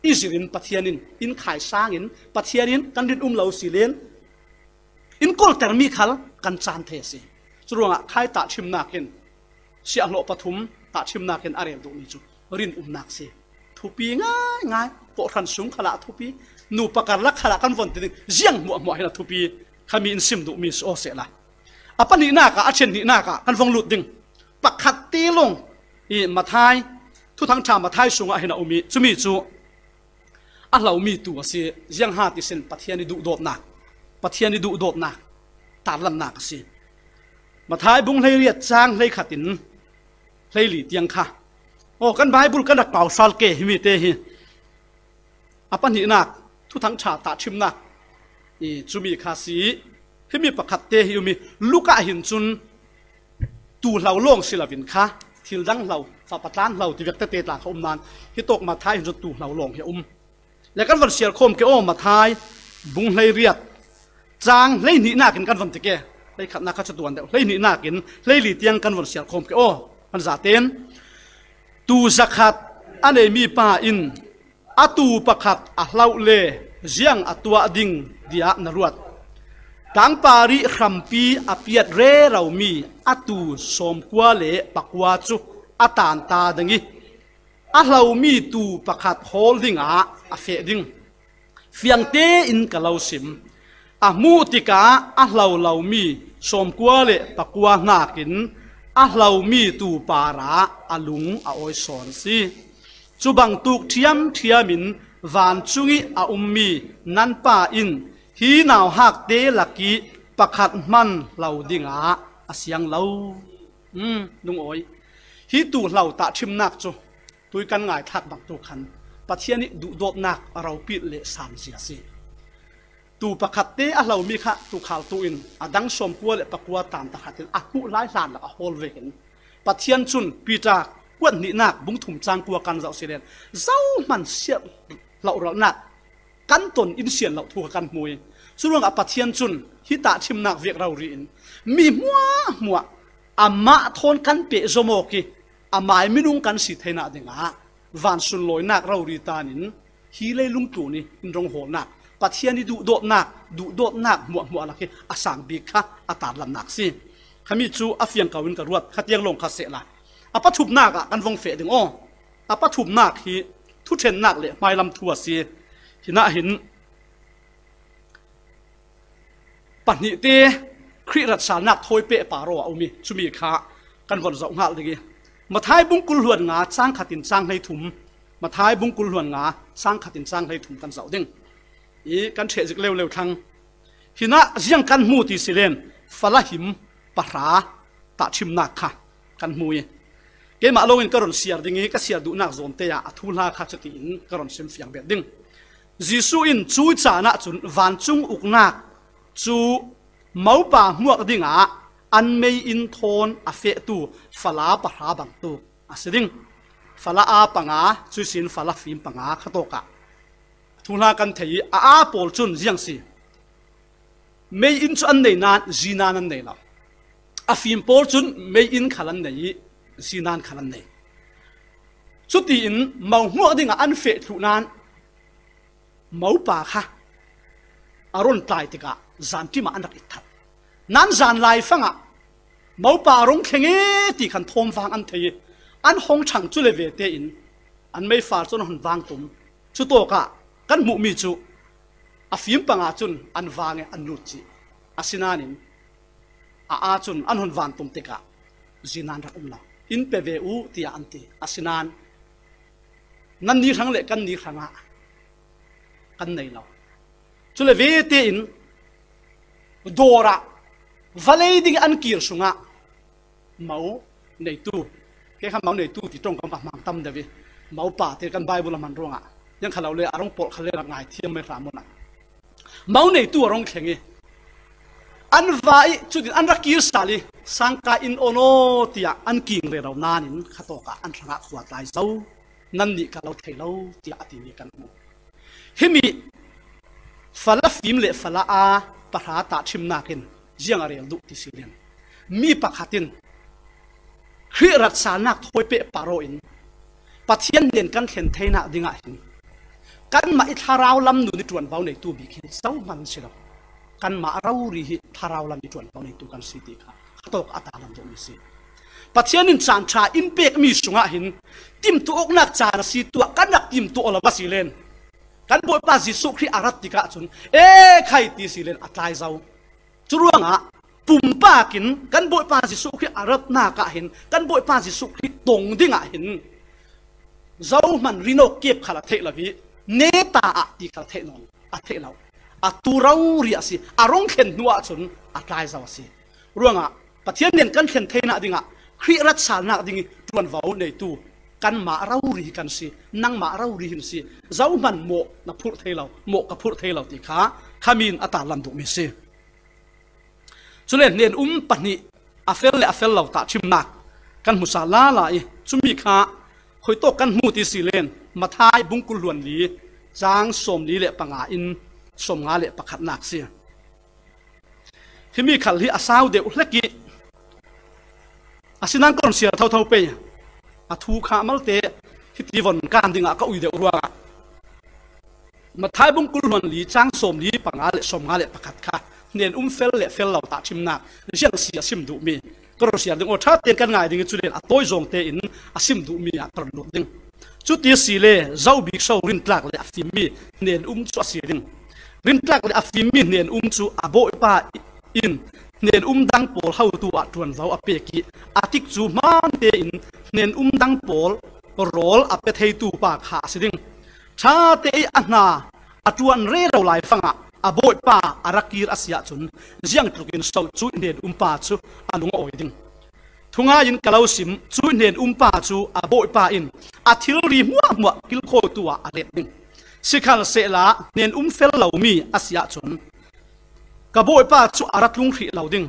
ih zirin Pathian in in khaisang in Pathian in kan rinum lo si len in koltermi khal kan caan thei a si. Curuangah khai tahṭhimnak in, siahhlawh pathum tahṭhimnak in a rel duhmi cu rinumnak si. Thupi ngaingai, kawhhran sung khalah a thupi, nupa karlak khalah kan von ti ding, ziang hmuahhmuah hin a thupi, khami in sim duhmi si aw sehla. A pahnihnak ah, a ṭhen hnihnak ah kan von lut ding. Pakhat te lawng ih Matthai, Thuthangṭha Matthai sungah hin a um ih, cumi cu a hlomi tuu a si, ziangha ti sin Pathian ih duhdawtnak, Pathian ih duhdawtnak, tarlannak a si. Matthai bung hleiriat cang hleikhat in hleili tiang kha. Aw, kan Baibul kan rak pau sal ke himi te hi. A pahnihnak, Thuthangṭha tahṭhimnak ih cumi kha si ih, himi pakhat te hi um ih, Luka hin cun tuu hlo lawng si loin kha, thil dang hlo, fapa tlan hlo ti vek tete tla kha um nain, hi tawk Matthai hin cun tuu hlo lawng hi a um. Le kan von siar khawm ke aw, Matthai bung hleiriat cang hleihnihnak in kan von ti ke. Hleikhatnak kha cu tuan deuh. Hleihnihnak in hleili tiang kan von siar khawm ke aw, kan zaten. Tuu zakhat a neimi pa in a tuu pakhat a hloh le ziang a tuah ding tiah na ruat. Tlangpar ih hrampi a piat reromi a tuu sawmkua le pakua cu a tanta ding ih a hlomi tuu pakhat hawl dingah a feh ding. Fiang tein ka lo sim. A hmuh tikah a hlo lomi sawmkua le pakua hnakin a hlomi tuu parah a lung a awi sawn a si. Cu bangtuk ṭhiamṭhiam in vancung ih a ummi nan Pa in hi nauhakte lakih pakhat hman hlo dingah a siang lo. Um, lungawi. Hi tuu hlo tahṭhimnak cu tui kan ngaithlak bangtuk khan Pathian ih duhdawtnak a ropilh le sanzia a si. Tuu pakhat te a hlomi kha tuukhal tu in a dang sawmkua le pakua tan tahratin a hmuh lai hlan lak a hawl vekin Pathian cun Peter kuat hnihnak bung thum cang kua kan zoh si len zohman siat hlohralhnak kan ton in sian loh thu kha kan hmu ih, curuangah Pathian cun hi tahṭhimnak vek rori in mi hmuahhmuah amah thawn kan peh zawmawk i, a mai minung kan si theinak dingah van sunlawinak rori tanin hi leilung tlun i in rong hawlnak, Pathian i duhdawtnak, duhdawtnak hmuahhmuah lak hi a sang bik kha a tarlannak si. Khami cu a fiangko in ka ruat, khatiang lawng kha sehla a pathumnak ah kan vong feh ding aw. A pathumnak hi thuṭhennak le hmailam thu a si. Hinah hin pahnihte Khrih ratsalnak thawi peh paro a um i, cumi kha kan von zoh hngal ding i, Mathai bungkul hluan nga cang khat in cang hlei thum, Mathai bungkul hluan nga cang khat in cang hlei thum kan zoh ding i, kan ṭheh zik leuleu thlang. Hinah ziang kan hmu ti si len, fala him pahra tahṭhimnak kha kan hmu i, keimah lawngin ka ron siar ding i, ka siar duhnak zawnte ah a thuhla kha cutiin ka ron sim fiang bet ding. Jesuh in cui caan ahcun vancung uknak cu mopa hmuak dingah an mei in thawn a fehtu fala pahra bangtuk a si ding. Fala aa panga, cui sin fala fim panga kha tawkah thuhla kan thei i, a aa pawl cun ziang si? Mei in cu an nei nain zinan an nei lo. A fim pawl cun mei in khal an nei i, zinan khal an nei. Cutiin mo hmuak dingah an feh thluh nain mopa kha a ron tlai tikah zanṭim ah an rak it that. Nan zan laifang ah mopa a rong thleng e ti khan thawm vang an thei i, an hong ṭhang cu le ve tein an meifar cun an hun vang tum. Cutawkah kan hmuhmi cu a fim panga cun an vang i an lut cih. Asinain a aa cun an hun van tum tikah zinan rak um lo. In pe ve u, tiah an ti. Asinain nan ni hrang le kan ni hrangah kan nei lo. Cule ve tein dawr ah vawlei ding an kir sungah mo neitu, kei kha mo neitu ti ṭongkam ka hmang tam deuh i, mopa te kan Bible a hman ruangah, ziang kha lo le a rong pawlh kha le rak ngai thiam mai hram un ah. Mo neitu a rong thleng i, an va i, cutin an rak kir sal i, sangka in on aw tiah an king rero nain khatawkah an hrangah khua tlai zo, nannih ka lo thei lo, tiah a timi kan hmu. Himi fala fim le fala aa pahra tahṭhimnak in ziang a rel duh ti si lian. Mi pakhat in Khrih ratsalnak thawi peh paro in Pathian hnen kan thlen theinak dingah hin kanmah i thlarau lam nun i ṭuanvo neitu bik hi zohman si lo. Kanmah rori hi thlarau lam i ṭuanvo neitu kan si ti kha khatawk a tarlan duhmi si. Pathian in caan ṭha in pekmi sungah hin timtuah awknak caan a si, tuah kan rak timtuah lo a si len kan Bawipa Jesuh Khrih a rat tikah cun, e khai ti si len a tlai zo. Curuangah pumpak in kan Bawipa Jesuh Khrih a ratnak ah hin kan Bawipa Jesuh Khrih tong dingah hin zohman rinawk kep khal a theih lo i, neta ah ti khal a theih nawn, a theih lo. Atu rori a si, a rong thlen hnu ahcun a tlai zo a si. Ruangah Pathian hnen kan thlen theinak dingah Khrih ratsalnak ding i ṭuanvo neitu kanmah rori hi kan si, nangmah rori hin si. Zohman mawh na phurh thei lo, mawh ka phurh thei lo ti kha khami in a tarlan duhmi si. Cule hnen um pahnih a fel le a fel lo tahṭhimnak kan hmusa lala i, cumi kha khuitawk kan hmu ti si len, Mathai bungkul hluan li, cang sawmli le panga in sawmnga le pakhatnak si. Himi khal hi a sau deuh hlek i, asinain ka run siar thotho pei. A thu kha malte hiti von kan dingah ka ui deuh ruangah Mathai bungkul hluan li cang sawmli panga le sawmnga le pakhat kha hnen um fel le fel lo tahṭhimnak ziang si a sim duhmi ka run siar ding aw, ṭha tein kan ngai ding i, culen a tawi zawng tein a sim duhmi ah ka run lut ding. Cuti a si le zo bik so rintlak le a fimmi hnen um cu a si ding. Rintlak le a fimmi hnen um cu a bawipa in hnen um dang pawl hotu ah ṭuanvo a pek i, a tikcu hmaan tein hnen um dang pawl rawl a pe theitu pa kha a si ding. Ṭha te i a hna a ṭuan rero lai fangah a bawipa a rak kir a si ahcun ziangtlukin so cuih hnen um pa cu a lung a awi ding. Thungai in ka lo sim, cuih hnen um pa cu a bawipa in a thilri hmuahhmuah kilkhawitu ah a let ding. Sikhalsehla hnen um fel lomi a si ahcun ka bawipa cu a rat lung hrih lo ding,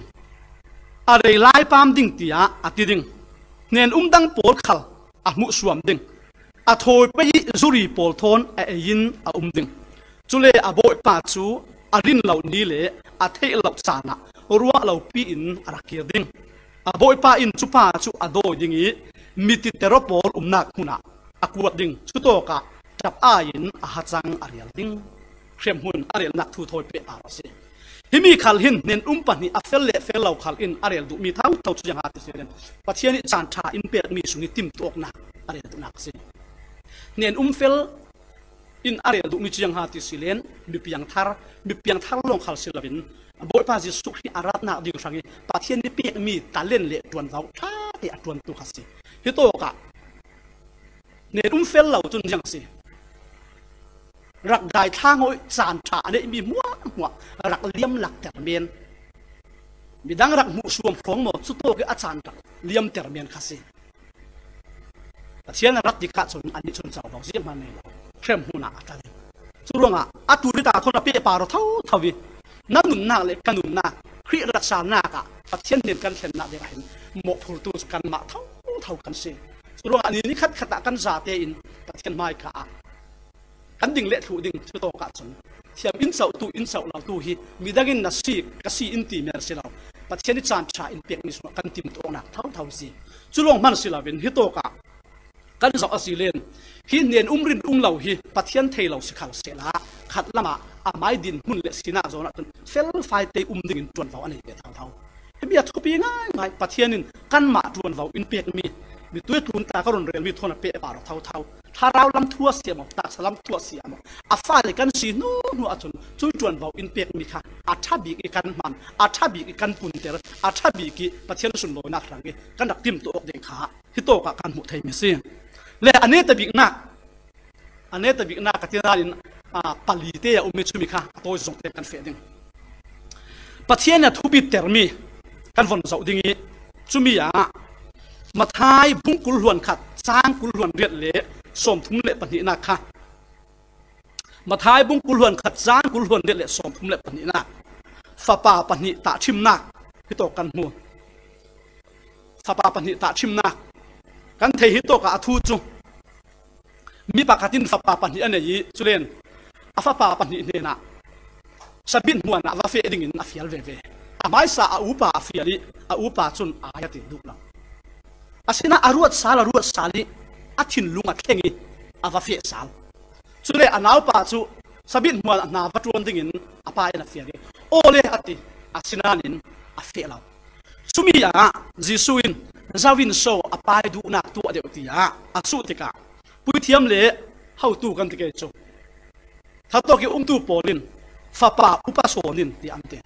a rei lai pam ding tiah a ti ding. Hnen um dang pawl khal a hmuhsuam ding. A thawi pei i zuri pawl thawn a ei in a um ding. Cule a bawipa cu a rin lo ni le a theih lo caan ah ruah lo piin a rak kir ding. A Bawipa in cupa cu a dawi ding i, mititero pawl umnak hmun ah a kuat ding, cutawkah ṭap ai-in a hacang a rial ding. Hremhmun a relnak thu thawi pehpar a si. Himi khal hin hnen um pahnih a fel le fel lo khal in a rel duhmi thotho cu ziang a ti si len, Pathian ih caan ṭha in pekmi sung ih timtuahnak a rel duhnak a si. Hnen um fel in a rel duhmi cu ziang a ti si len, mi piangthar, mi piangthar lawng khal si loin Bawipa Jesuh Khrih a ratnak ding hrang ih Pathian ih pekmi talent le ṭuanvo ṭha te a ṭuantu kha si. Hitawkah hnen um fel lo cun ziang a si. Rak dai thlang aw ih caan ṭha a neihmi hmuahhmuah rak liam lakter men. Midang rak hmuh suam hrawng maw, cutawk ih a caan rak liamter men kha si. Pathian a rat tikah cun anih cun covo ziahman nei lo. Hremhmun ah a ṭal. Curuangah a tul ih ta thawn a pehpar aw thotho ih na nunnak le ka nunnak Khrih ratsalnak ah Pathian hnen kan thlennak dingah hin mawhphurtu cu kanmah thotho kan si. Curuangah ni nikhatkhat ah kan zate in Pathian hmaika ah kan ding le thluh ding cutawkah cun thiam in cohtu in coh lotu hi midang in na si, ka si in ti men si lo. Pathian ih caan ṭha in pekmi sungah kan timtuahnak thotho si. Cu lawng hman si loin hitawkah kan zoh a si len, hi hnen um rin um lo hi Pathian thei lo si khal sehla khat lamah amai dinhmun le sinak zawn ahcun felfai te um dingin ṭuanvo a nei ve thotho. Himi a thupi ngaingai. Pathian in kanmah ṭuanvo in pekmi, mitui tlunta ka run relmi thawn a pehpar aw thotho. Thlarau lam thu a si ah maw, taksa lam thu a si ah maw, a fale kan si hnuhnu ahcun cui ṭuanvo in pekmi kha a ṭha bik ih kan hman, a ṭha bik ih kan punter, a ṭha bik ih Pathian sunlawinak hrang ih kan rak timtuah awk ding kha hitawkah kan hmuh theimi a si. Le a neta biknak, a neta biknak ka ti nain, aa, pali te a um ih cumi kha a tawi zong te kan feh ding. Pathian a thupitermi kan von zoh ding ih, cumi ah Matthai bung kul hluan khat, cang kul hluan riat le sawmthum le pahnihnak kha. Matthai bung kul hluan khat, cang kul hluan riat le sawmthum le pahnihnak. Fapa pahnih tahṭhimnak hitawk kan hmu. Fapa pahnih tahṭhimnak kan thei hitawkah a thu cu mi pakhat in fapa pahnih a nei ih, culen a fapa pahnih hnenah sabit hmuan ah va feh dingin a fial veve. A hmaisa a upa a fial ih a upa cun ai a ti duh lo. Asinain a ruat sal, a ruat sal ih a thinlung a thleng ih a va feh sal. Cule a naupa cu sabit hmuan ah hna va ṭuan dingin a pa in a fial ih, "Aw le," a ti, asinain a feh lo. Cumi ah Jesuh in, "Zo in so a pa ih duhnak tuah deuh?" tiah a sut tikah puithiam le hotu kan ti kei cu, thatawk ih umtu pawl in, "Fapa upa sawn in," tiah an ti.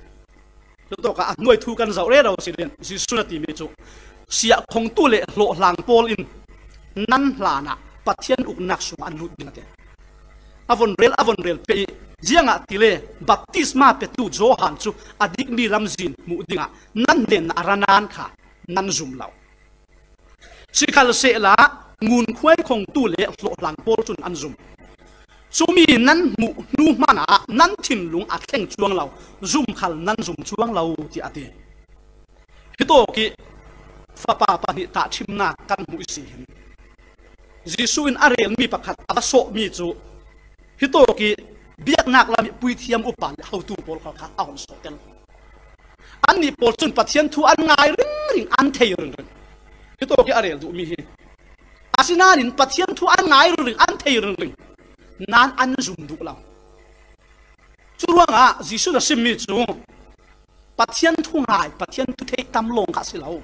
Cutawkah a hnuai thu kan zoh rero si len Jesuh na timi cu, "Siah khongtu le hlawhhlang pawl in nan hlanah Pathian uknak sungah an lut ding," a ti. A von rel, a von rel pei ih, ziangahtile baptisma petu Johan cu a dikmi lamzin hmuh dingah nan hnenah a ra nain kha nan zum lo. Sikhalsehla ngunkhuai khongtu le hlawhhlang pawl cun an zum. Cumi nan hmuh hnu hmanah nan thinlung a thleng cuang lo, zum khal nan zum cuang lo, tiah a ti. Hitawk ih fapa pahnih tahṭhimnak kan hmuh ih si hin Jesuh in a relmi pakhat a va sawhmi cu hitawk ih biaknak lam ih puithiam upa le hotu pawl khal kha a hon sawhter. Annih pawl cun Pathian thu an ngai ringring, an thei ringring. Hitawk ih a rel duhmi hi. Asinain Pathian thu an ngai ringring, an thei ringring. Nain an zum duh lo. Curuangah Jesuh na simmi cu Pathian thu ngai, Pathian thu theih tam lawng kha a si lo.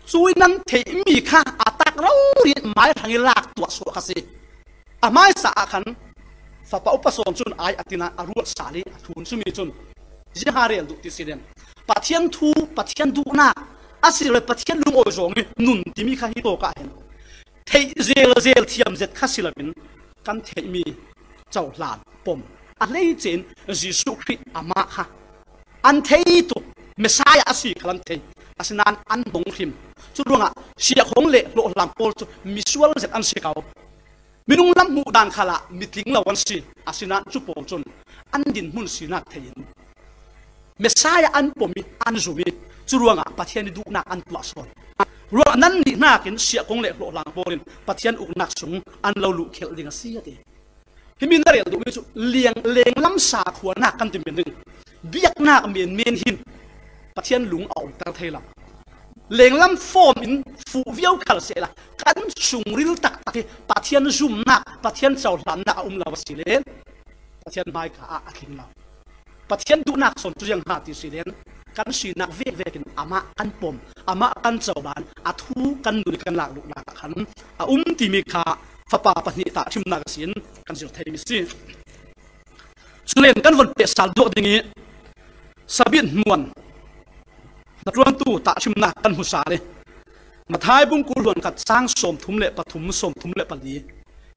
Cui nan theihmi kha a tak rori in mai hrang ih lak tuah suak kha si. A hmaisa ah khan fapa upa sawn cun ai a ti nain a ruat sal ih a thlun cumi cun ziang a rel duh ti si len, Pathian thu, Pathian duhnak, a si le Pathian lungawi zawng ih nun timi kha hitawk ah hin theih zelzel thiam zet kha si loin kan theihmi cohlan pom a hleice in Jesuh Khrih amah kha an thei tuk, Messiah a si khal an thei. Asinain an hmong hrim. Curuangah siahkhong le hlawhhlang pawl cu misual zet an si ko. Minung lam hmuh dan khalah mitling lo an si. Asinain cu pawl cun an dinhmun sinak thei in Messiah an pom ih an zum ih, curuangah Pathian ih duhnak an tuah sawn. Ruangah nannih hnakin siahkhong le hlawhhlang pawl in Pathian uknak sung an lo luhkhelh ding a si, a ti. Himi na rel duhmi cu liang, lenglam sakhuanak kan ti men ding. Biaknak menmen hin Pathian lung a oiter thei lo. lenglam form in fuh viau khal sehla, kan sungril taktak hi Pathian zumnak, Pathian cohlannak a um lo a si le, Pathian hmaikha ah a tling lo. Pathian duhnak sawn cu ziang ha ti si len, kan sinak vekvek in amah kan pom, amah kan cohlan, a thu kan nun kan lak luhnak ah khan a um timi kha Fapa pahnih tahṭhimnak a sin kan zir theimi si. Culen kan von pehsal duak ding i sabit hmuan hnaṭuantu tahṭhimnak kan hmu sal i Matthai bung kul hluan khat cang sawmthum le pathum, sawmthum le pali,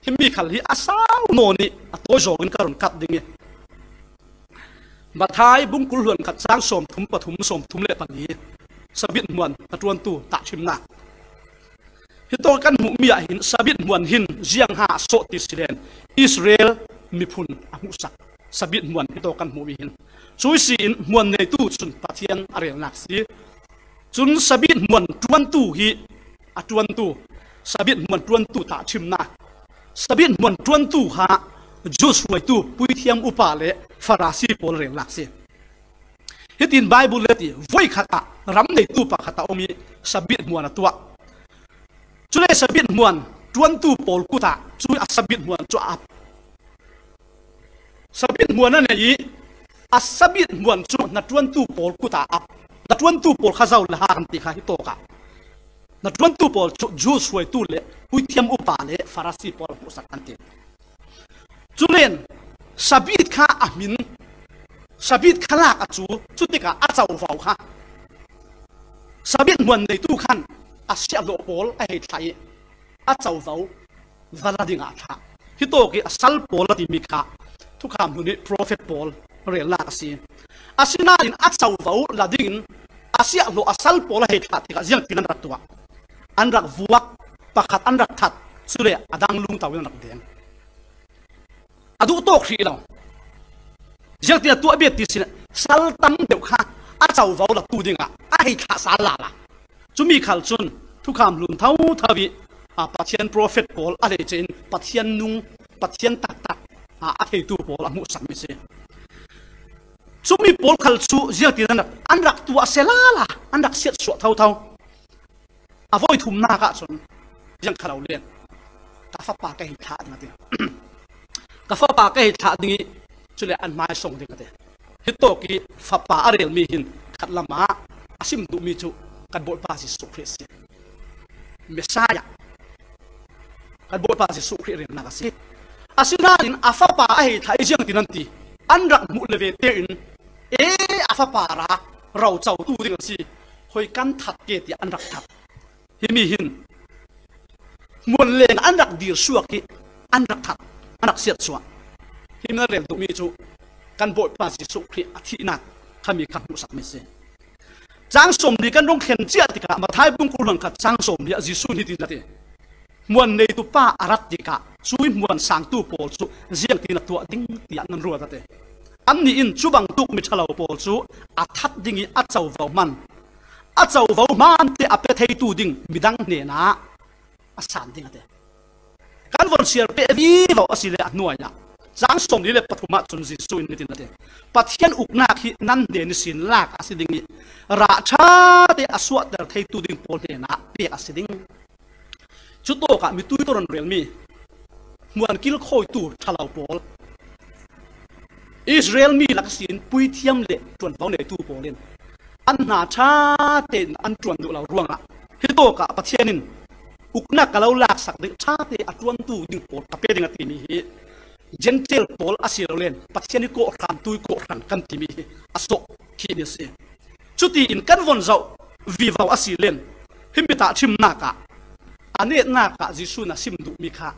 himi khal hi a sau nawn i a tawi zawngin ka run kat ding i Matthai bung kul hluan khat cang sawmthum, pathum, sawmthum le pali, sabit hmuan hnaṭuantu tahṭhimnak. Hitawk kan hmuhmi ah hin sabit hmuan hin ziang ha a sawh ti si len Israel miphun a hmuhsak sabit hmuan hitawk kan hmuhmi hin. Cui si in hmuan neitu cun Pathian a relnak si. Cun sabit hmuan ṭuantu hi a ṭuantu, sabit hmuan ṭuantu tahṭhimnak, sabit hmuan ṭuantu kha Jews hruaitu puithiam upa le Farasi pawl relnak si. Hitin Bible le ti, voikhat ah ram neitu pakhat a um i sabit hmuan a tuah. Cule sabit hmuan ṭuantu pawl kut ah cu a sabit hmuan cu a ap. Sabit hmuan a nei i a sabit hmuan cu hnaṭuantu pawl kut ah a ap. Hnaṭuantu pawl kha zo le ha kan ti kha hitawk ah hnaṭuantu pawl cu Jews hruaitu le puithiam upa le Farasi pawl a hmuhsak an ti. Culen sabit kha a hmin, sabit kha lak a cu, cutikah a covo kha sabit hmuan neitu khan a siahhlawh pawl a hei thlah i a covo va la dingah a thlah. Hitawk i a sal pawl a timi kha Thukham Hlu nih profet pawl relnak a si. Asinain a covo la dingin a siahhlawh a sal pawl a hei thlah tikah ziangtin an rak tuah? An rak vuak, pakhat an rak that, cule a dang lungto in an rak deng. A duhtawk hrih lo. Ziangtin a tuah bia ti sin sal tam deuh kha a covo latu dingah a hei thlah sal lala. Cumi khal cun Thukham Hlu thotho i, a, Pathian profet pawl a hleice in Pathian nung, Pathian taktak, a, a theitu pawl a hmuhsakmi si. Cumi pawl khal cu ziangtin an rak, an rak tuah seh lala, an rak siatsuah thotho. A voi thumnak ah cun ziang kha lo len, ka fapa ka hei thlah ding a ti. Ka fapa ka hei thlah ding i cule an hmaisawng ding a ti. Hitawk i fapa a relmi hin khat lam ah a sim duhmi cu kan Bawipa Jesuh Khrih a si. Messiah, kan Bawipa Jesuh Khrih relnak a si. Asinain a fapa a hei thlah i ziangtin an ti? An rak hmuh le ve tein, "E, a fapa ra, rocotu ding a si, hoi kan that ke," tiah an rak that. Himi hin hmuan leng an rak dir suak i an rak that, an rak siatsuah. Himi na rel duhmi cu kan Bawipa Jesuh Khrih a thihnak khami kha hmuhsakmi si. Cang sawmli kan rung thlen ciah tikah Matthai bung kul hluan khat cang sawmli ah Jesuh nih hitin a ti, hmuan neitu pa a rat tikah cui hmuan sangtu pawl cu ziangtin a tuah ding tiah nan ruat a ti. Annih in cu bangtuk mi ṭhalo pawl cu a that ding i a covo hman, a covo hmante a pe theitu ding midang hnenah a san ding a ti. Kan von siar peh vivo a si le a hnuai ah cang sawmli le pathum ah cun Jesuh in hitin a ti, "Pathian uknak hi nan hnen ihsin lak a si ding i rah ṭha te a suahter theitu ding pawl hnenah pek a si ding." Cutawkah mitui tawron relmi hmuan kilkhawitu ṭhalo pawl, Israel mi lak sin puithiam le ṭuanvo neitu pawl in an hna ṭha tein an ṭuan duh lo ruangah hitawkah Pathian in uknak ka lo laksak ding, ṭha te a ṭuantu ding pawl ka pe ding a timi hi Gentile pawl a si lo len Pathian i kawhhran, tui kawhhran kan timi hi a sawh khihmi a si. Cutiin kan von zoh vivo a si len himi tahṭhimnak ah a netnak ah Jesuh na sim duhmi kha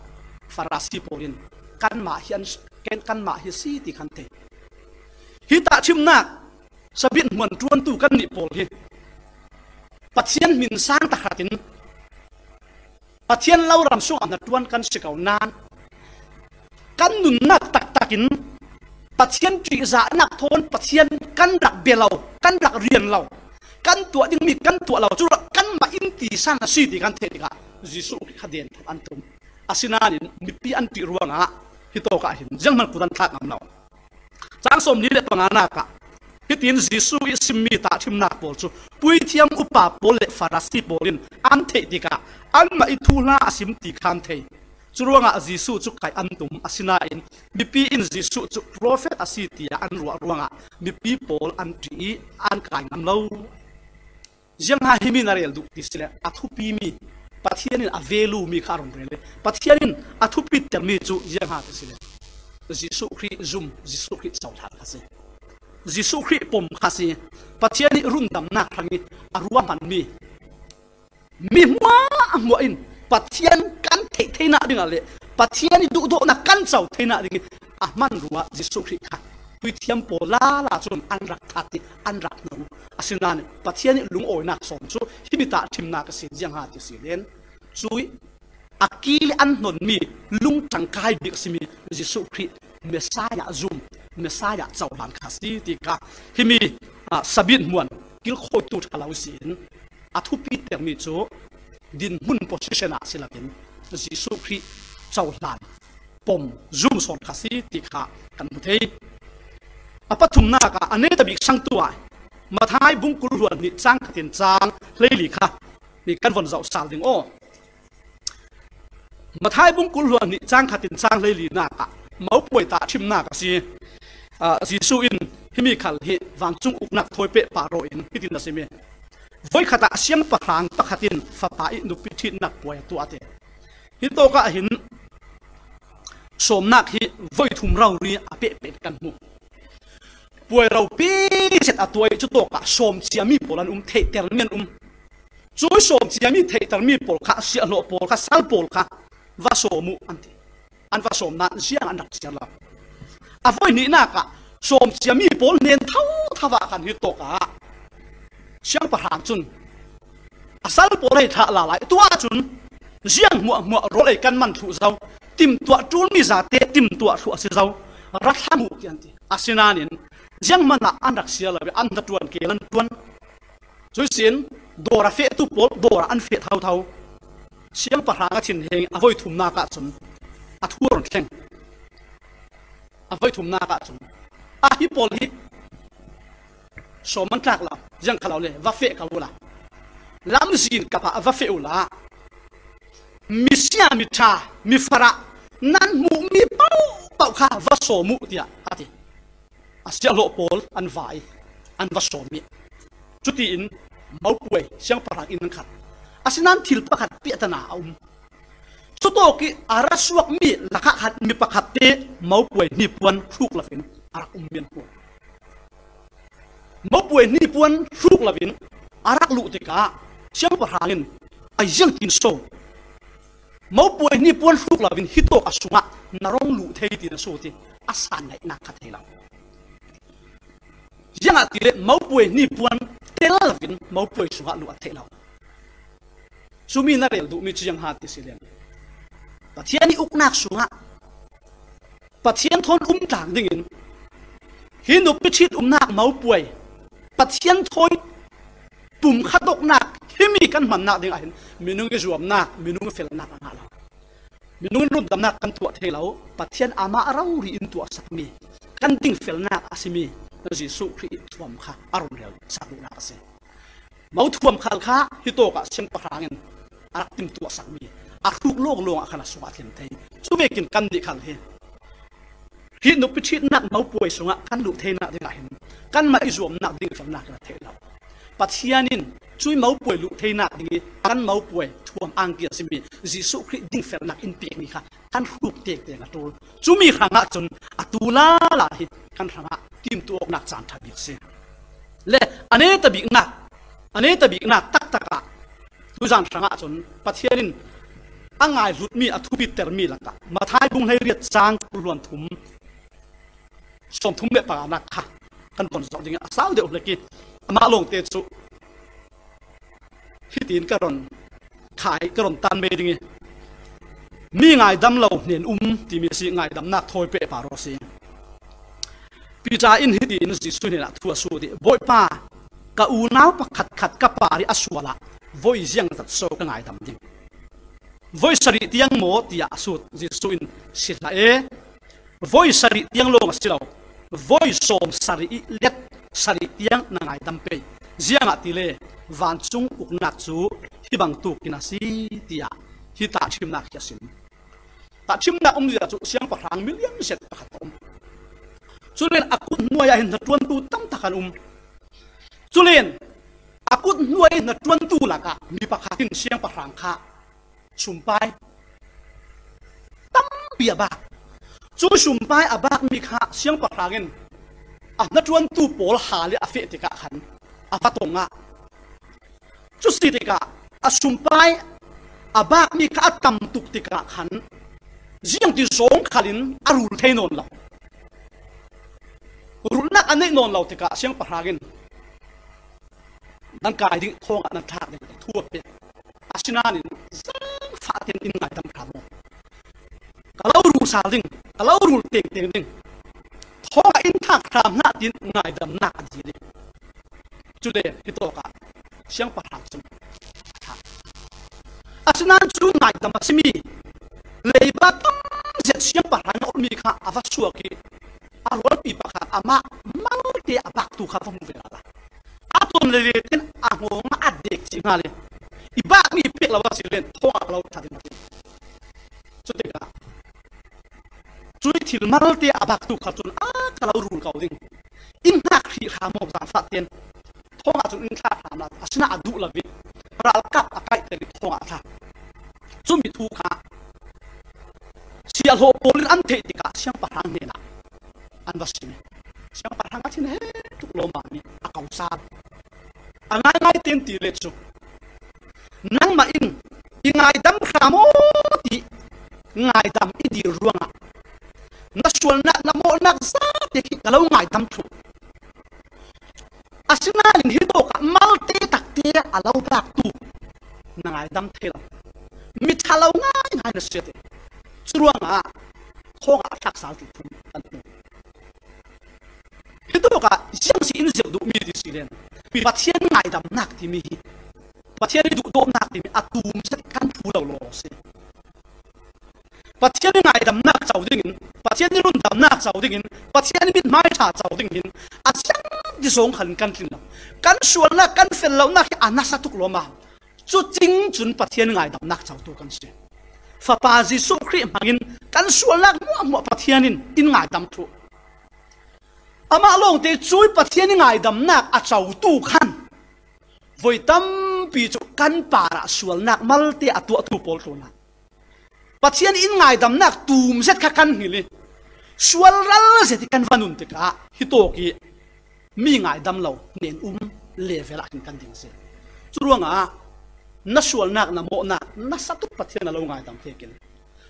Farasi pawl in kanmah hi an, ken kanmah hi a si ti kan thei. Hi tahṭhimnak sabit hmuan ṭuantu kannih pawl hi Pathian hmin sang takhatin Pathian lo ram sungah hnaṭuan kan si ko nain kan nunnak taktakin Pathian ṭihzahnak thawn Pathian kan rak bia lo, kan rak rian lo, kan tuah dingmi kan tuah lo, curuangah kanmah in ti san a si ti kan theih tikah Jesuh kha den an tum. Asinain mipi an ṭih ruangah hitawkah hin zianghman kut an thlak ngam lo. Cang sawmli le panganak ah Hitin Jesuh ih simmi tahṭhimnak pawl cu puithiam upa pawl le Farasi pawl in an theih tikah anmah ih thuhla a sim ti kha an thei. Curuangah Jesuh cu kaih an tum, asinain mipi in Jesuh cu profet a si tiah an ruah ruangah mipi pawl an ṭih ih an kai ngam lo. Ziangha himi na rel duh ti si le a thupimi, Pathian in a value mi kha a run rel ih Pathian in a thupitermi cu ziangha ti si le Jesuh Khrih zum, Jesuh Khrih cohlan kha si. Jesuh Khrih pom kha si. Pathian ih rundamnak hrangih a ruahmanmi mi hmuahhmuah in Pathian kan theih theinak dingah le Pathian ih duhdawhnak kan co theinak dingih a hman ruah Jesuh Khrih kha puithiam pawl lala cun an rak that ih an rak hno. Asinain Pathian ih lungawinak sawm cu himi tahṭhimnak a si ziangha ti si len cuih a kil ih an hnonmi lungṭang kai bik a simi Jesuh Khrih Messiah zum, Messiah cohlan kha a si ti kha himi, ah, sabit hmuan kilkhawitu ṭha lo ihsin a thupitermi cu dinhmun position ah si loin Jesuh Khrih cohlan pom zum sawn kha a si ti kha kan hmu thei. A pathumnak ah a netabik sangtu ah Matthai bung kul hluan hnih cang khatin cang hleili kha mi kan von zoh sal ding aw. Matthai bung kul hluan hnih cang khatin cang hleilinak ah mopuai tahṭhimnak a si. Ah, Jesuh in himi khal hi vancung uknak thawi pehpar aw in hitin a simi. Voikhat ah siangpahrang pakhat in fapa ih nupi ṭhitnak puai a tuah a ti. Hitawkah hin sawmnak hi voi thum rori a pehpeh kan hmu. Puai ropi zet a tuah ih cutawkah sawm ciami pawl an um, theihtermi an um. Cui sawm ciami theihtermi pawl kha, siahhlawh pawl kha, sal pawl kha va sawm uh an ti. An va sawm nain ziang an rak ciar lo. A voi hnihnak ah sawm ciami pawl hnen thotho ah khan hitawkah siangpahrang cun a sal pawl hei thlah lala ih tuah cun ziang hmuahhmuah rawl ei kan man thluh zo, timtuah ṭulmi zate timtuah thluh a si zo, ra thlang uh ti an ti. Asinain zianghman ah an rak siar lo ih an hnaṭuan keel an ṭuan. Cuihsin dawr a fehtu pawl dawr ah an feh thotho. Siangpahrang a thinheng ih a voi thumnak ahcun a thu a run thleng. A voi thumnak ahcun a hi pawl hi sawm an tlak lo, ziang kha lo le va feh ko uhla, lamzin kap ah va feh uhla, misia miṭha mifarah nan hmuhmi pohpoh kha va sawm uh tiah a ti. A siahhlawh pawl an va ih an va sawm ih cutiin mopuai siangpahrang inn an khat. Asinain thil pakhat piahtana a um. Cutawk ih a ra suakmi lakah khan mi pakhatte mopuai hnipuan hruk loin a rak um mian hmuh. Mopuai hnipuan hruk loin a rak luh tikah siangpahrang in, "Ai, ziangtin so mopuai hnipuan hruk loin hitawk a sungah na rong luh thei?" tiin a sut ih a san ngaihnak kha thei lo. Ziangahtile mopuai hnipuan tel loin mopuai sungah luh a theih lo. Cumi na rel duhmi cu ziangha ti si len Pathian ih uknak sungah Pathian thawn um tlang dingin hi nupi ṭhit umnak mopuai Pathian thawi pumkhat awknak himi kan hmannak dingah hin minung ih zuamnak, minung ih felnak a ngah lo. Minung in rundamnak kan tuah thei lo, Pathian amah rori in tuahsakmi, kan dingfelnak a simi Jesuh Khrih ih thuam kha a run rel sak duhnak a si. Mo thuam khal kha hitawkah siangpahrang in a rak timtuahsakmi a hruk lawnglawng ah khan a sungah a thleng thei. Cuvekin kannih khal hi hi nupi ṭhitnak mopuai sungah kan luh theinak dingah hin kanmah ih zuamnak dingfelnak kan theih lo. Pathian in cui mopuai luh theinak ding ih kan mopuai thuam angki a simi Jesuh Khrih dingfelnak in pekmi kha kan hruk tekteng a ṭul. Cumi hrangah cun atu lala hi kan hrangah timtuh awknak caan ṭha bik a si. Le a netabiknak, a netabiknak taktak ah tuzan hrangah cun Pathian in a ngaihlutmi, a thupitermi lakah Matthai bung hleiriat cang kul hluan thum, sawmthum le panganak kha kan von zoh ding ih a sau deuh hlek ih amah lawngte cu hitin ka ron khai, ka ron tan mei ding ih, mi ngaidam lo hnen um timi a si, ngaidamnak thawi pehpar aw a si. Piter in hitin Jesuh hnenah thu a sut ih, "Bawipa, ka unau pakhatkhat ka par ih a sual ah voi ziangzat so ka ngaidam ding? Voi sarih tiang maw?" tiah a sut. Jesuh in, "Si hlah e, voi sarih tiang lawng a si lo, voi sawm sarih ih let sarih tiang na ngaidam pei. Ziangahtile vancung uknak cu hi bangtukin a si, tiah hi tahṭhimnak hi a sim. Tahṭhimnak umzia cu siangpahrang milian zet pakhat a um. Culen a kut hnuai ah hin hnaṭuantu tamtak an um. Culen a kut hnuai hnaṭuantu lakah mi pakhat in siangpahrang kha sumpai tampi a bak. Cu sumpai a bakmi kha siangpahrang in a hnaṭuantu pawl hal i a feh tikah khan a va tong ah, cu si tikah a sumpai a bakmi kha a tam tuk tikah khan ziangti zawng khal in a rul thei nawn lo. Rulnak a neih nawn lo tikah siangpahrang in nan kai ding thawngah nan thlak ding thu a pek. Asinain zaangfah tein in ngaidam hram maw? Ka lo rul sal ding, ka lo rul tengteng ding, thawngah in thlak hram hna, tin ngaidamnak a dir i, cule hitawkah siangpahrang cun a thlak. Asinain cu ngaidam a simi leiba tam zet siangpahrang a ulhmi kha a va suak i, a rualpi pakhat amah malte a baktu kha va hmu ve lala. A ton lele tein a hngawng ah a dek cih hna le i bakmi pek lo a si len thawngah ka lo ṭha ding a ti. Cutikah cui thil malte a baktu kha cun a ka lo rul ko ding, in hnak hrih hram maw, zaangfah tein thawngah cun in thlak hram lai, asinain a duh lo i ralkap a kaihter i thawngah a thlak. Cumi thu kha siahlawh pawl in an theih tikah siangpahrang hnenah an va sim i, siangpahrang a thin he tuk lawmmam i a ko sal. A ngaingai tein ti le cu, nangmah in i ngaidam hram aw ti ngaidam i dir ruangah na sualnak na mawhnak zate khi ka lo ngaidam thluh. Asinain hitawkah malte takte a lo baktu na ngaidam thei lo. Mi ṭha lo ngaingai na si te. Curuangah thawngah a thlak sal ti thum kan hmu. Hitawkah ziang si in zirh duhmi ti si len, Pathian ngaidamnak timi hi, Pathian i duhdawtnak timi a tum zet kan phu lo law si. Pathian i ngaidamnak co dingin, Pathian i rundamnak co dingin, Pathian i mithmai ṭha co ding hin a ziangti zawng khalin kan tlin lo. Kan sualnak, kan fel lonak hi a nasa tuk lawmmam. Cucing cun Pathian i ngaidamnak cotu kan si. Fapa Jesuh Khrih hmangin kan sualnak hmuahhmuah Pathian in in ngaidam thluh. Amah lawngte cui Pathian i ngaidamnak a cotu khan voi tampi cu kan parah sualnak malte a tuahtu pawl tlunah Pathian in ngaidamnak tum zet kha kan hngilh i, sual ral zet i kan va nun tikah hitawk i mi ngaidam lo hnen um level ah khin kan ding a si. Curuangah na sualnak, na mawhnak, na satuk Pathian a lo ngaidam vekin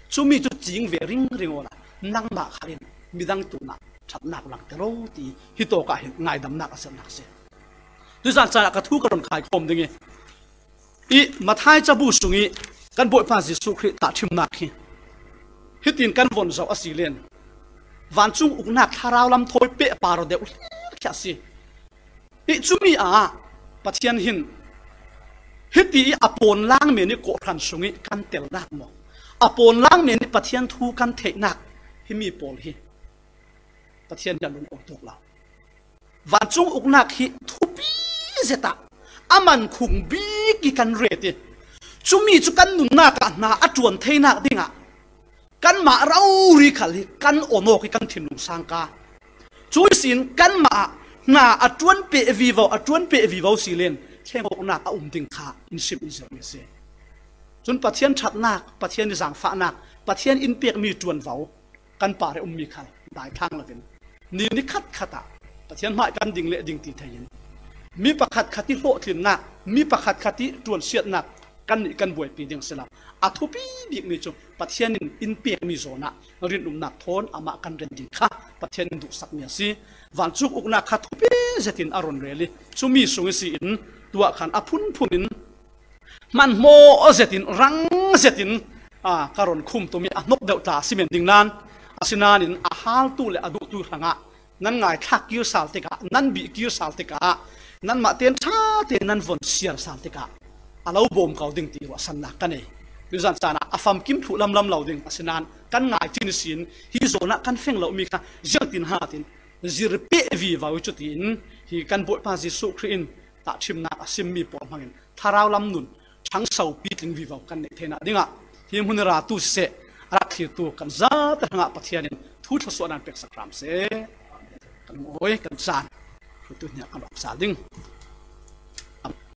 cumi cu cing ve ringring awla nangmah kha in midang tlunah ṭhatnak langter aw ti hitawk ah hin ngaidamnak a serhnak a si. Tuizan caan ah ka thu ka run khaikhawm ding i, i Matthai cabu sung i kan Bawipa Jesuh Khrih tahṭhimnak hi hitin kan von zoh a si len, vancung uknak thlarau lam thawi pehpar aw deuh hliahhliah a si. I cumi ah Pathian hin hiti i a pawnlang men i kawhhran sung i kan telnak maw, a pawnlang men i Pathian thu kan theihnak himi pawl hi Pathian hi a lung awk tuk lo. Vancung uknak hi thupi zet ah a man khung bik i kan ret i, cumi cu kan nunnak ah hna a ṭuan theinak dingah kanmah rori khal hi kan on awk i kan thinlung sangka. Cu ihsin kanmah ah hna a ṭuan peh vivo, a ṭuan peh vivo si len thlengawknak a um ding kha in sim in zirhmi a si. Cun Pathian ṭhatnak, Pathian i zaangfahnak, Pathian in pekmi ṭuanvo kan par i ummi khal daithlang loin ni nikhat khat ah Pathian hmai kan ding le ding ti thei in, mi pakhatkhat i hlawhtlinnak, mi pakhatkhat i ṭuansiatnak kannih kan buaipi ding a si lo. A thupi bikmi cu Pathian in in pekmi zawn ah rinumnak thawn amah kan ren ding kha Pathian in duhsakmi a si. Vancung uknak kha thupi zetin a run rel i, cumi sung i si in tuah khan a phunphun in hmanhmawh zetin, rang zetin, aa, ka run khum tum i a hnok deuh tla a si men ding nan, asinain a haltu le a duhtu hrangah nan ngaithlak kir sal tikah, nan bih kir sal tikah, nanmah ten ṭha tein nan von siar sal tikah a lo bawm ko ding ti ruahsannak ka nei. Tuizan caan ah a famkim thluh lamlam lo ding, asinain kan ngai cin sin hi zawn ah kan feng lomi kha ziangtin hatin zir peh vivo i cutiin hi kan Bawipa Jesuh Khrih in tahṭhimnak a simmi pawl hmangin thlarau lam nun ṭhangsopi tling vivo kan neih theinak dingah hi hmun i ratu siseh, a rak thlirtu kan zate hrangah Pathian in thu thluasuahnak peksak hram seh. Kan lungawi, kan caan hrutu hnial kan rak sal ding.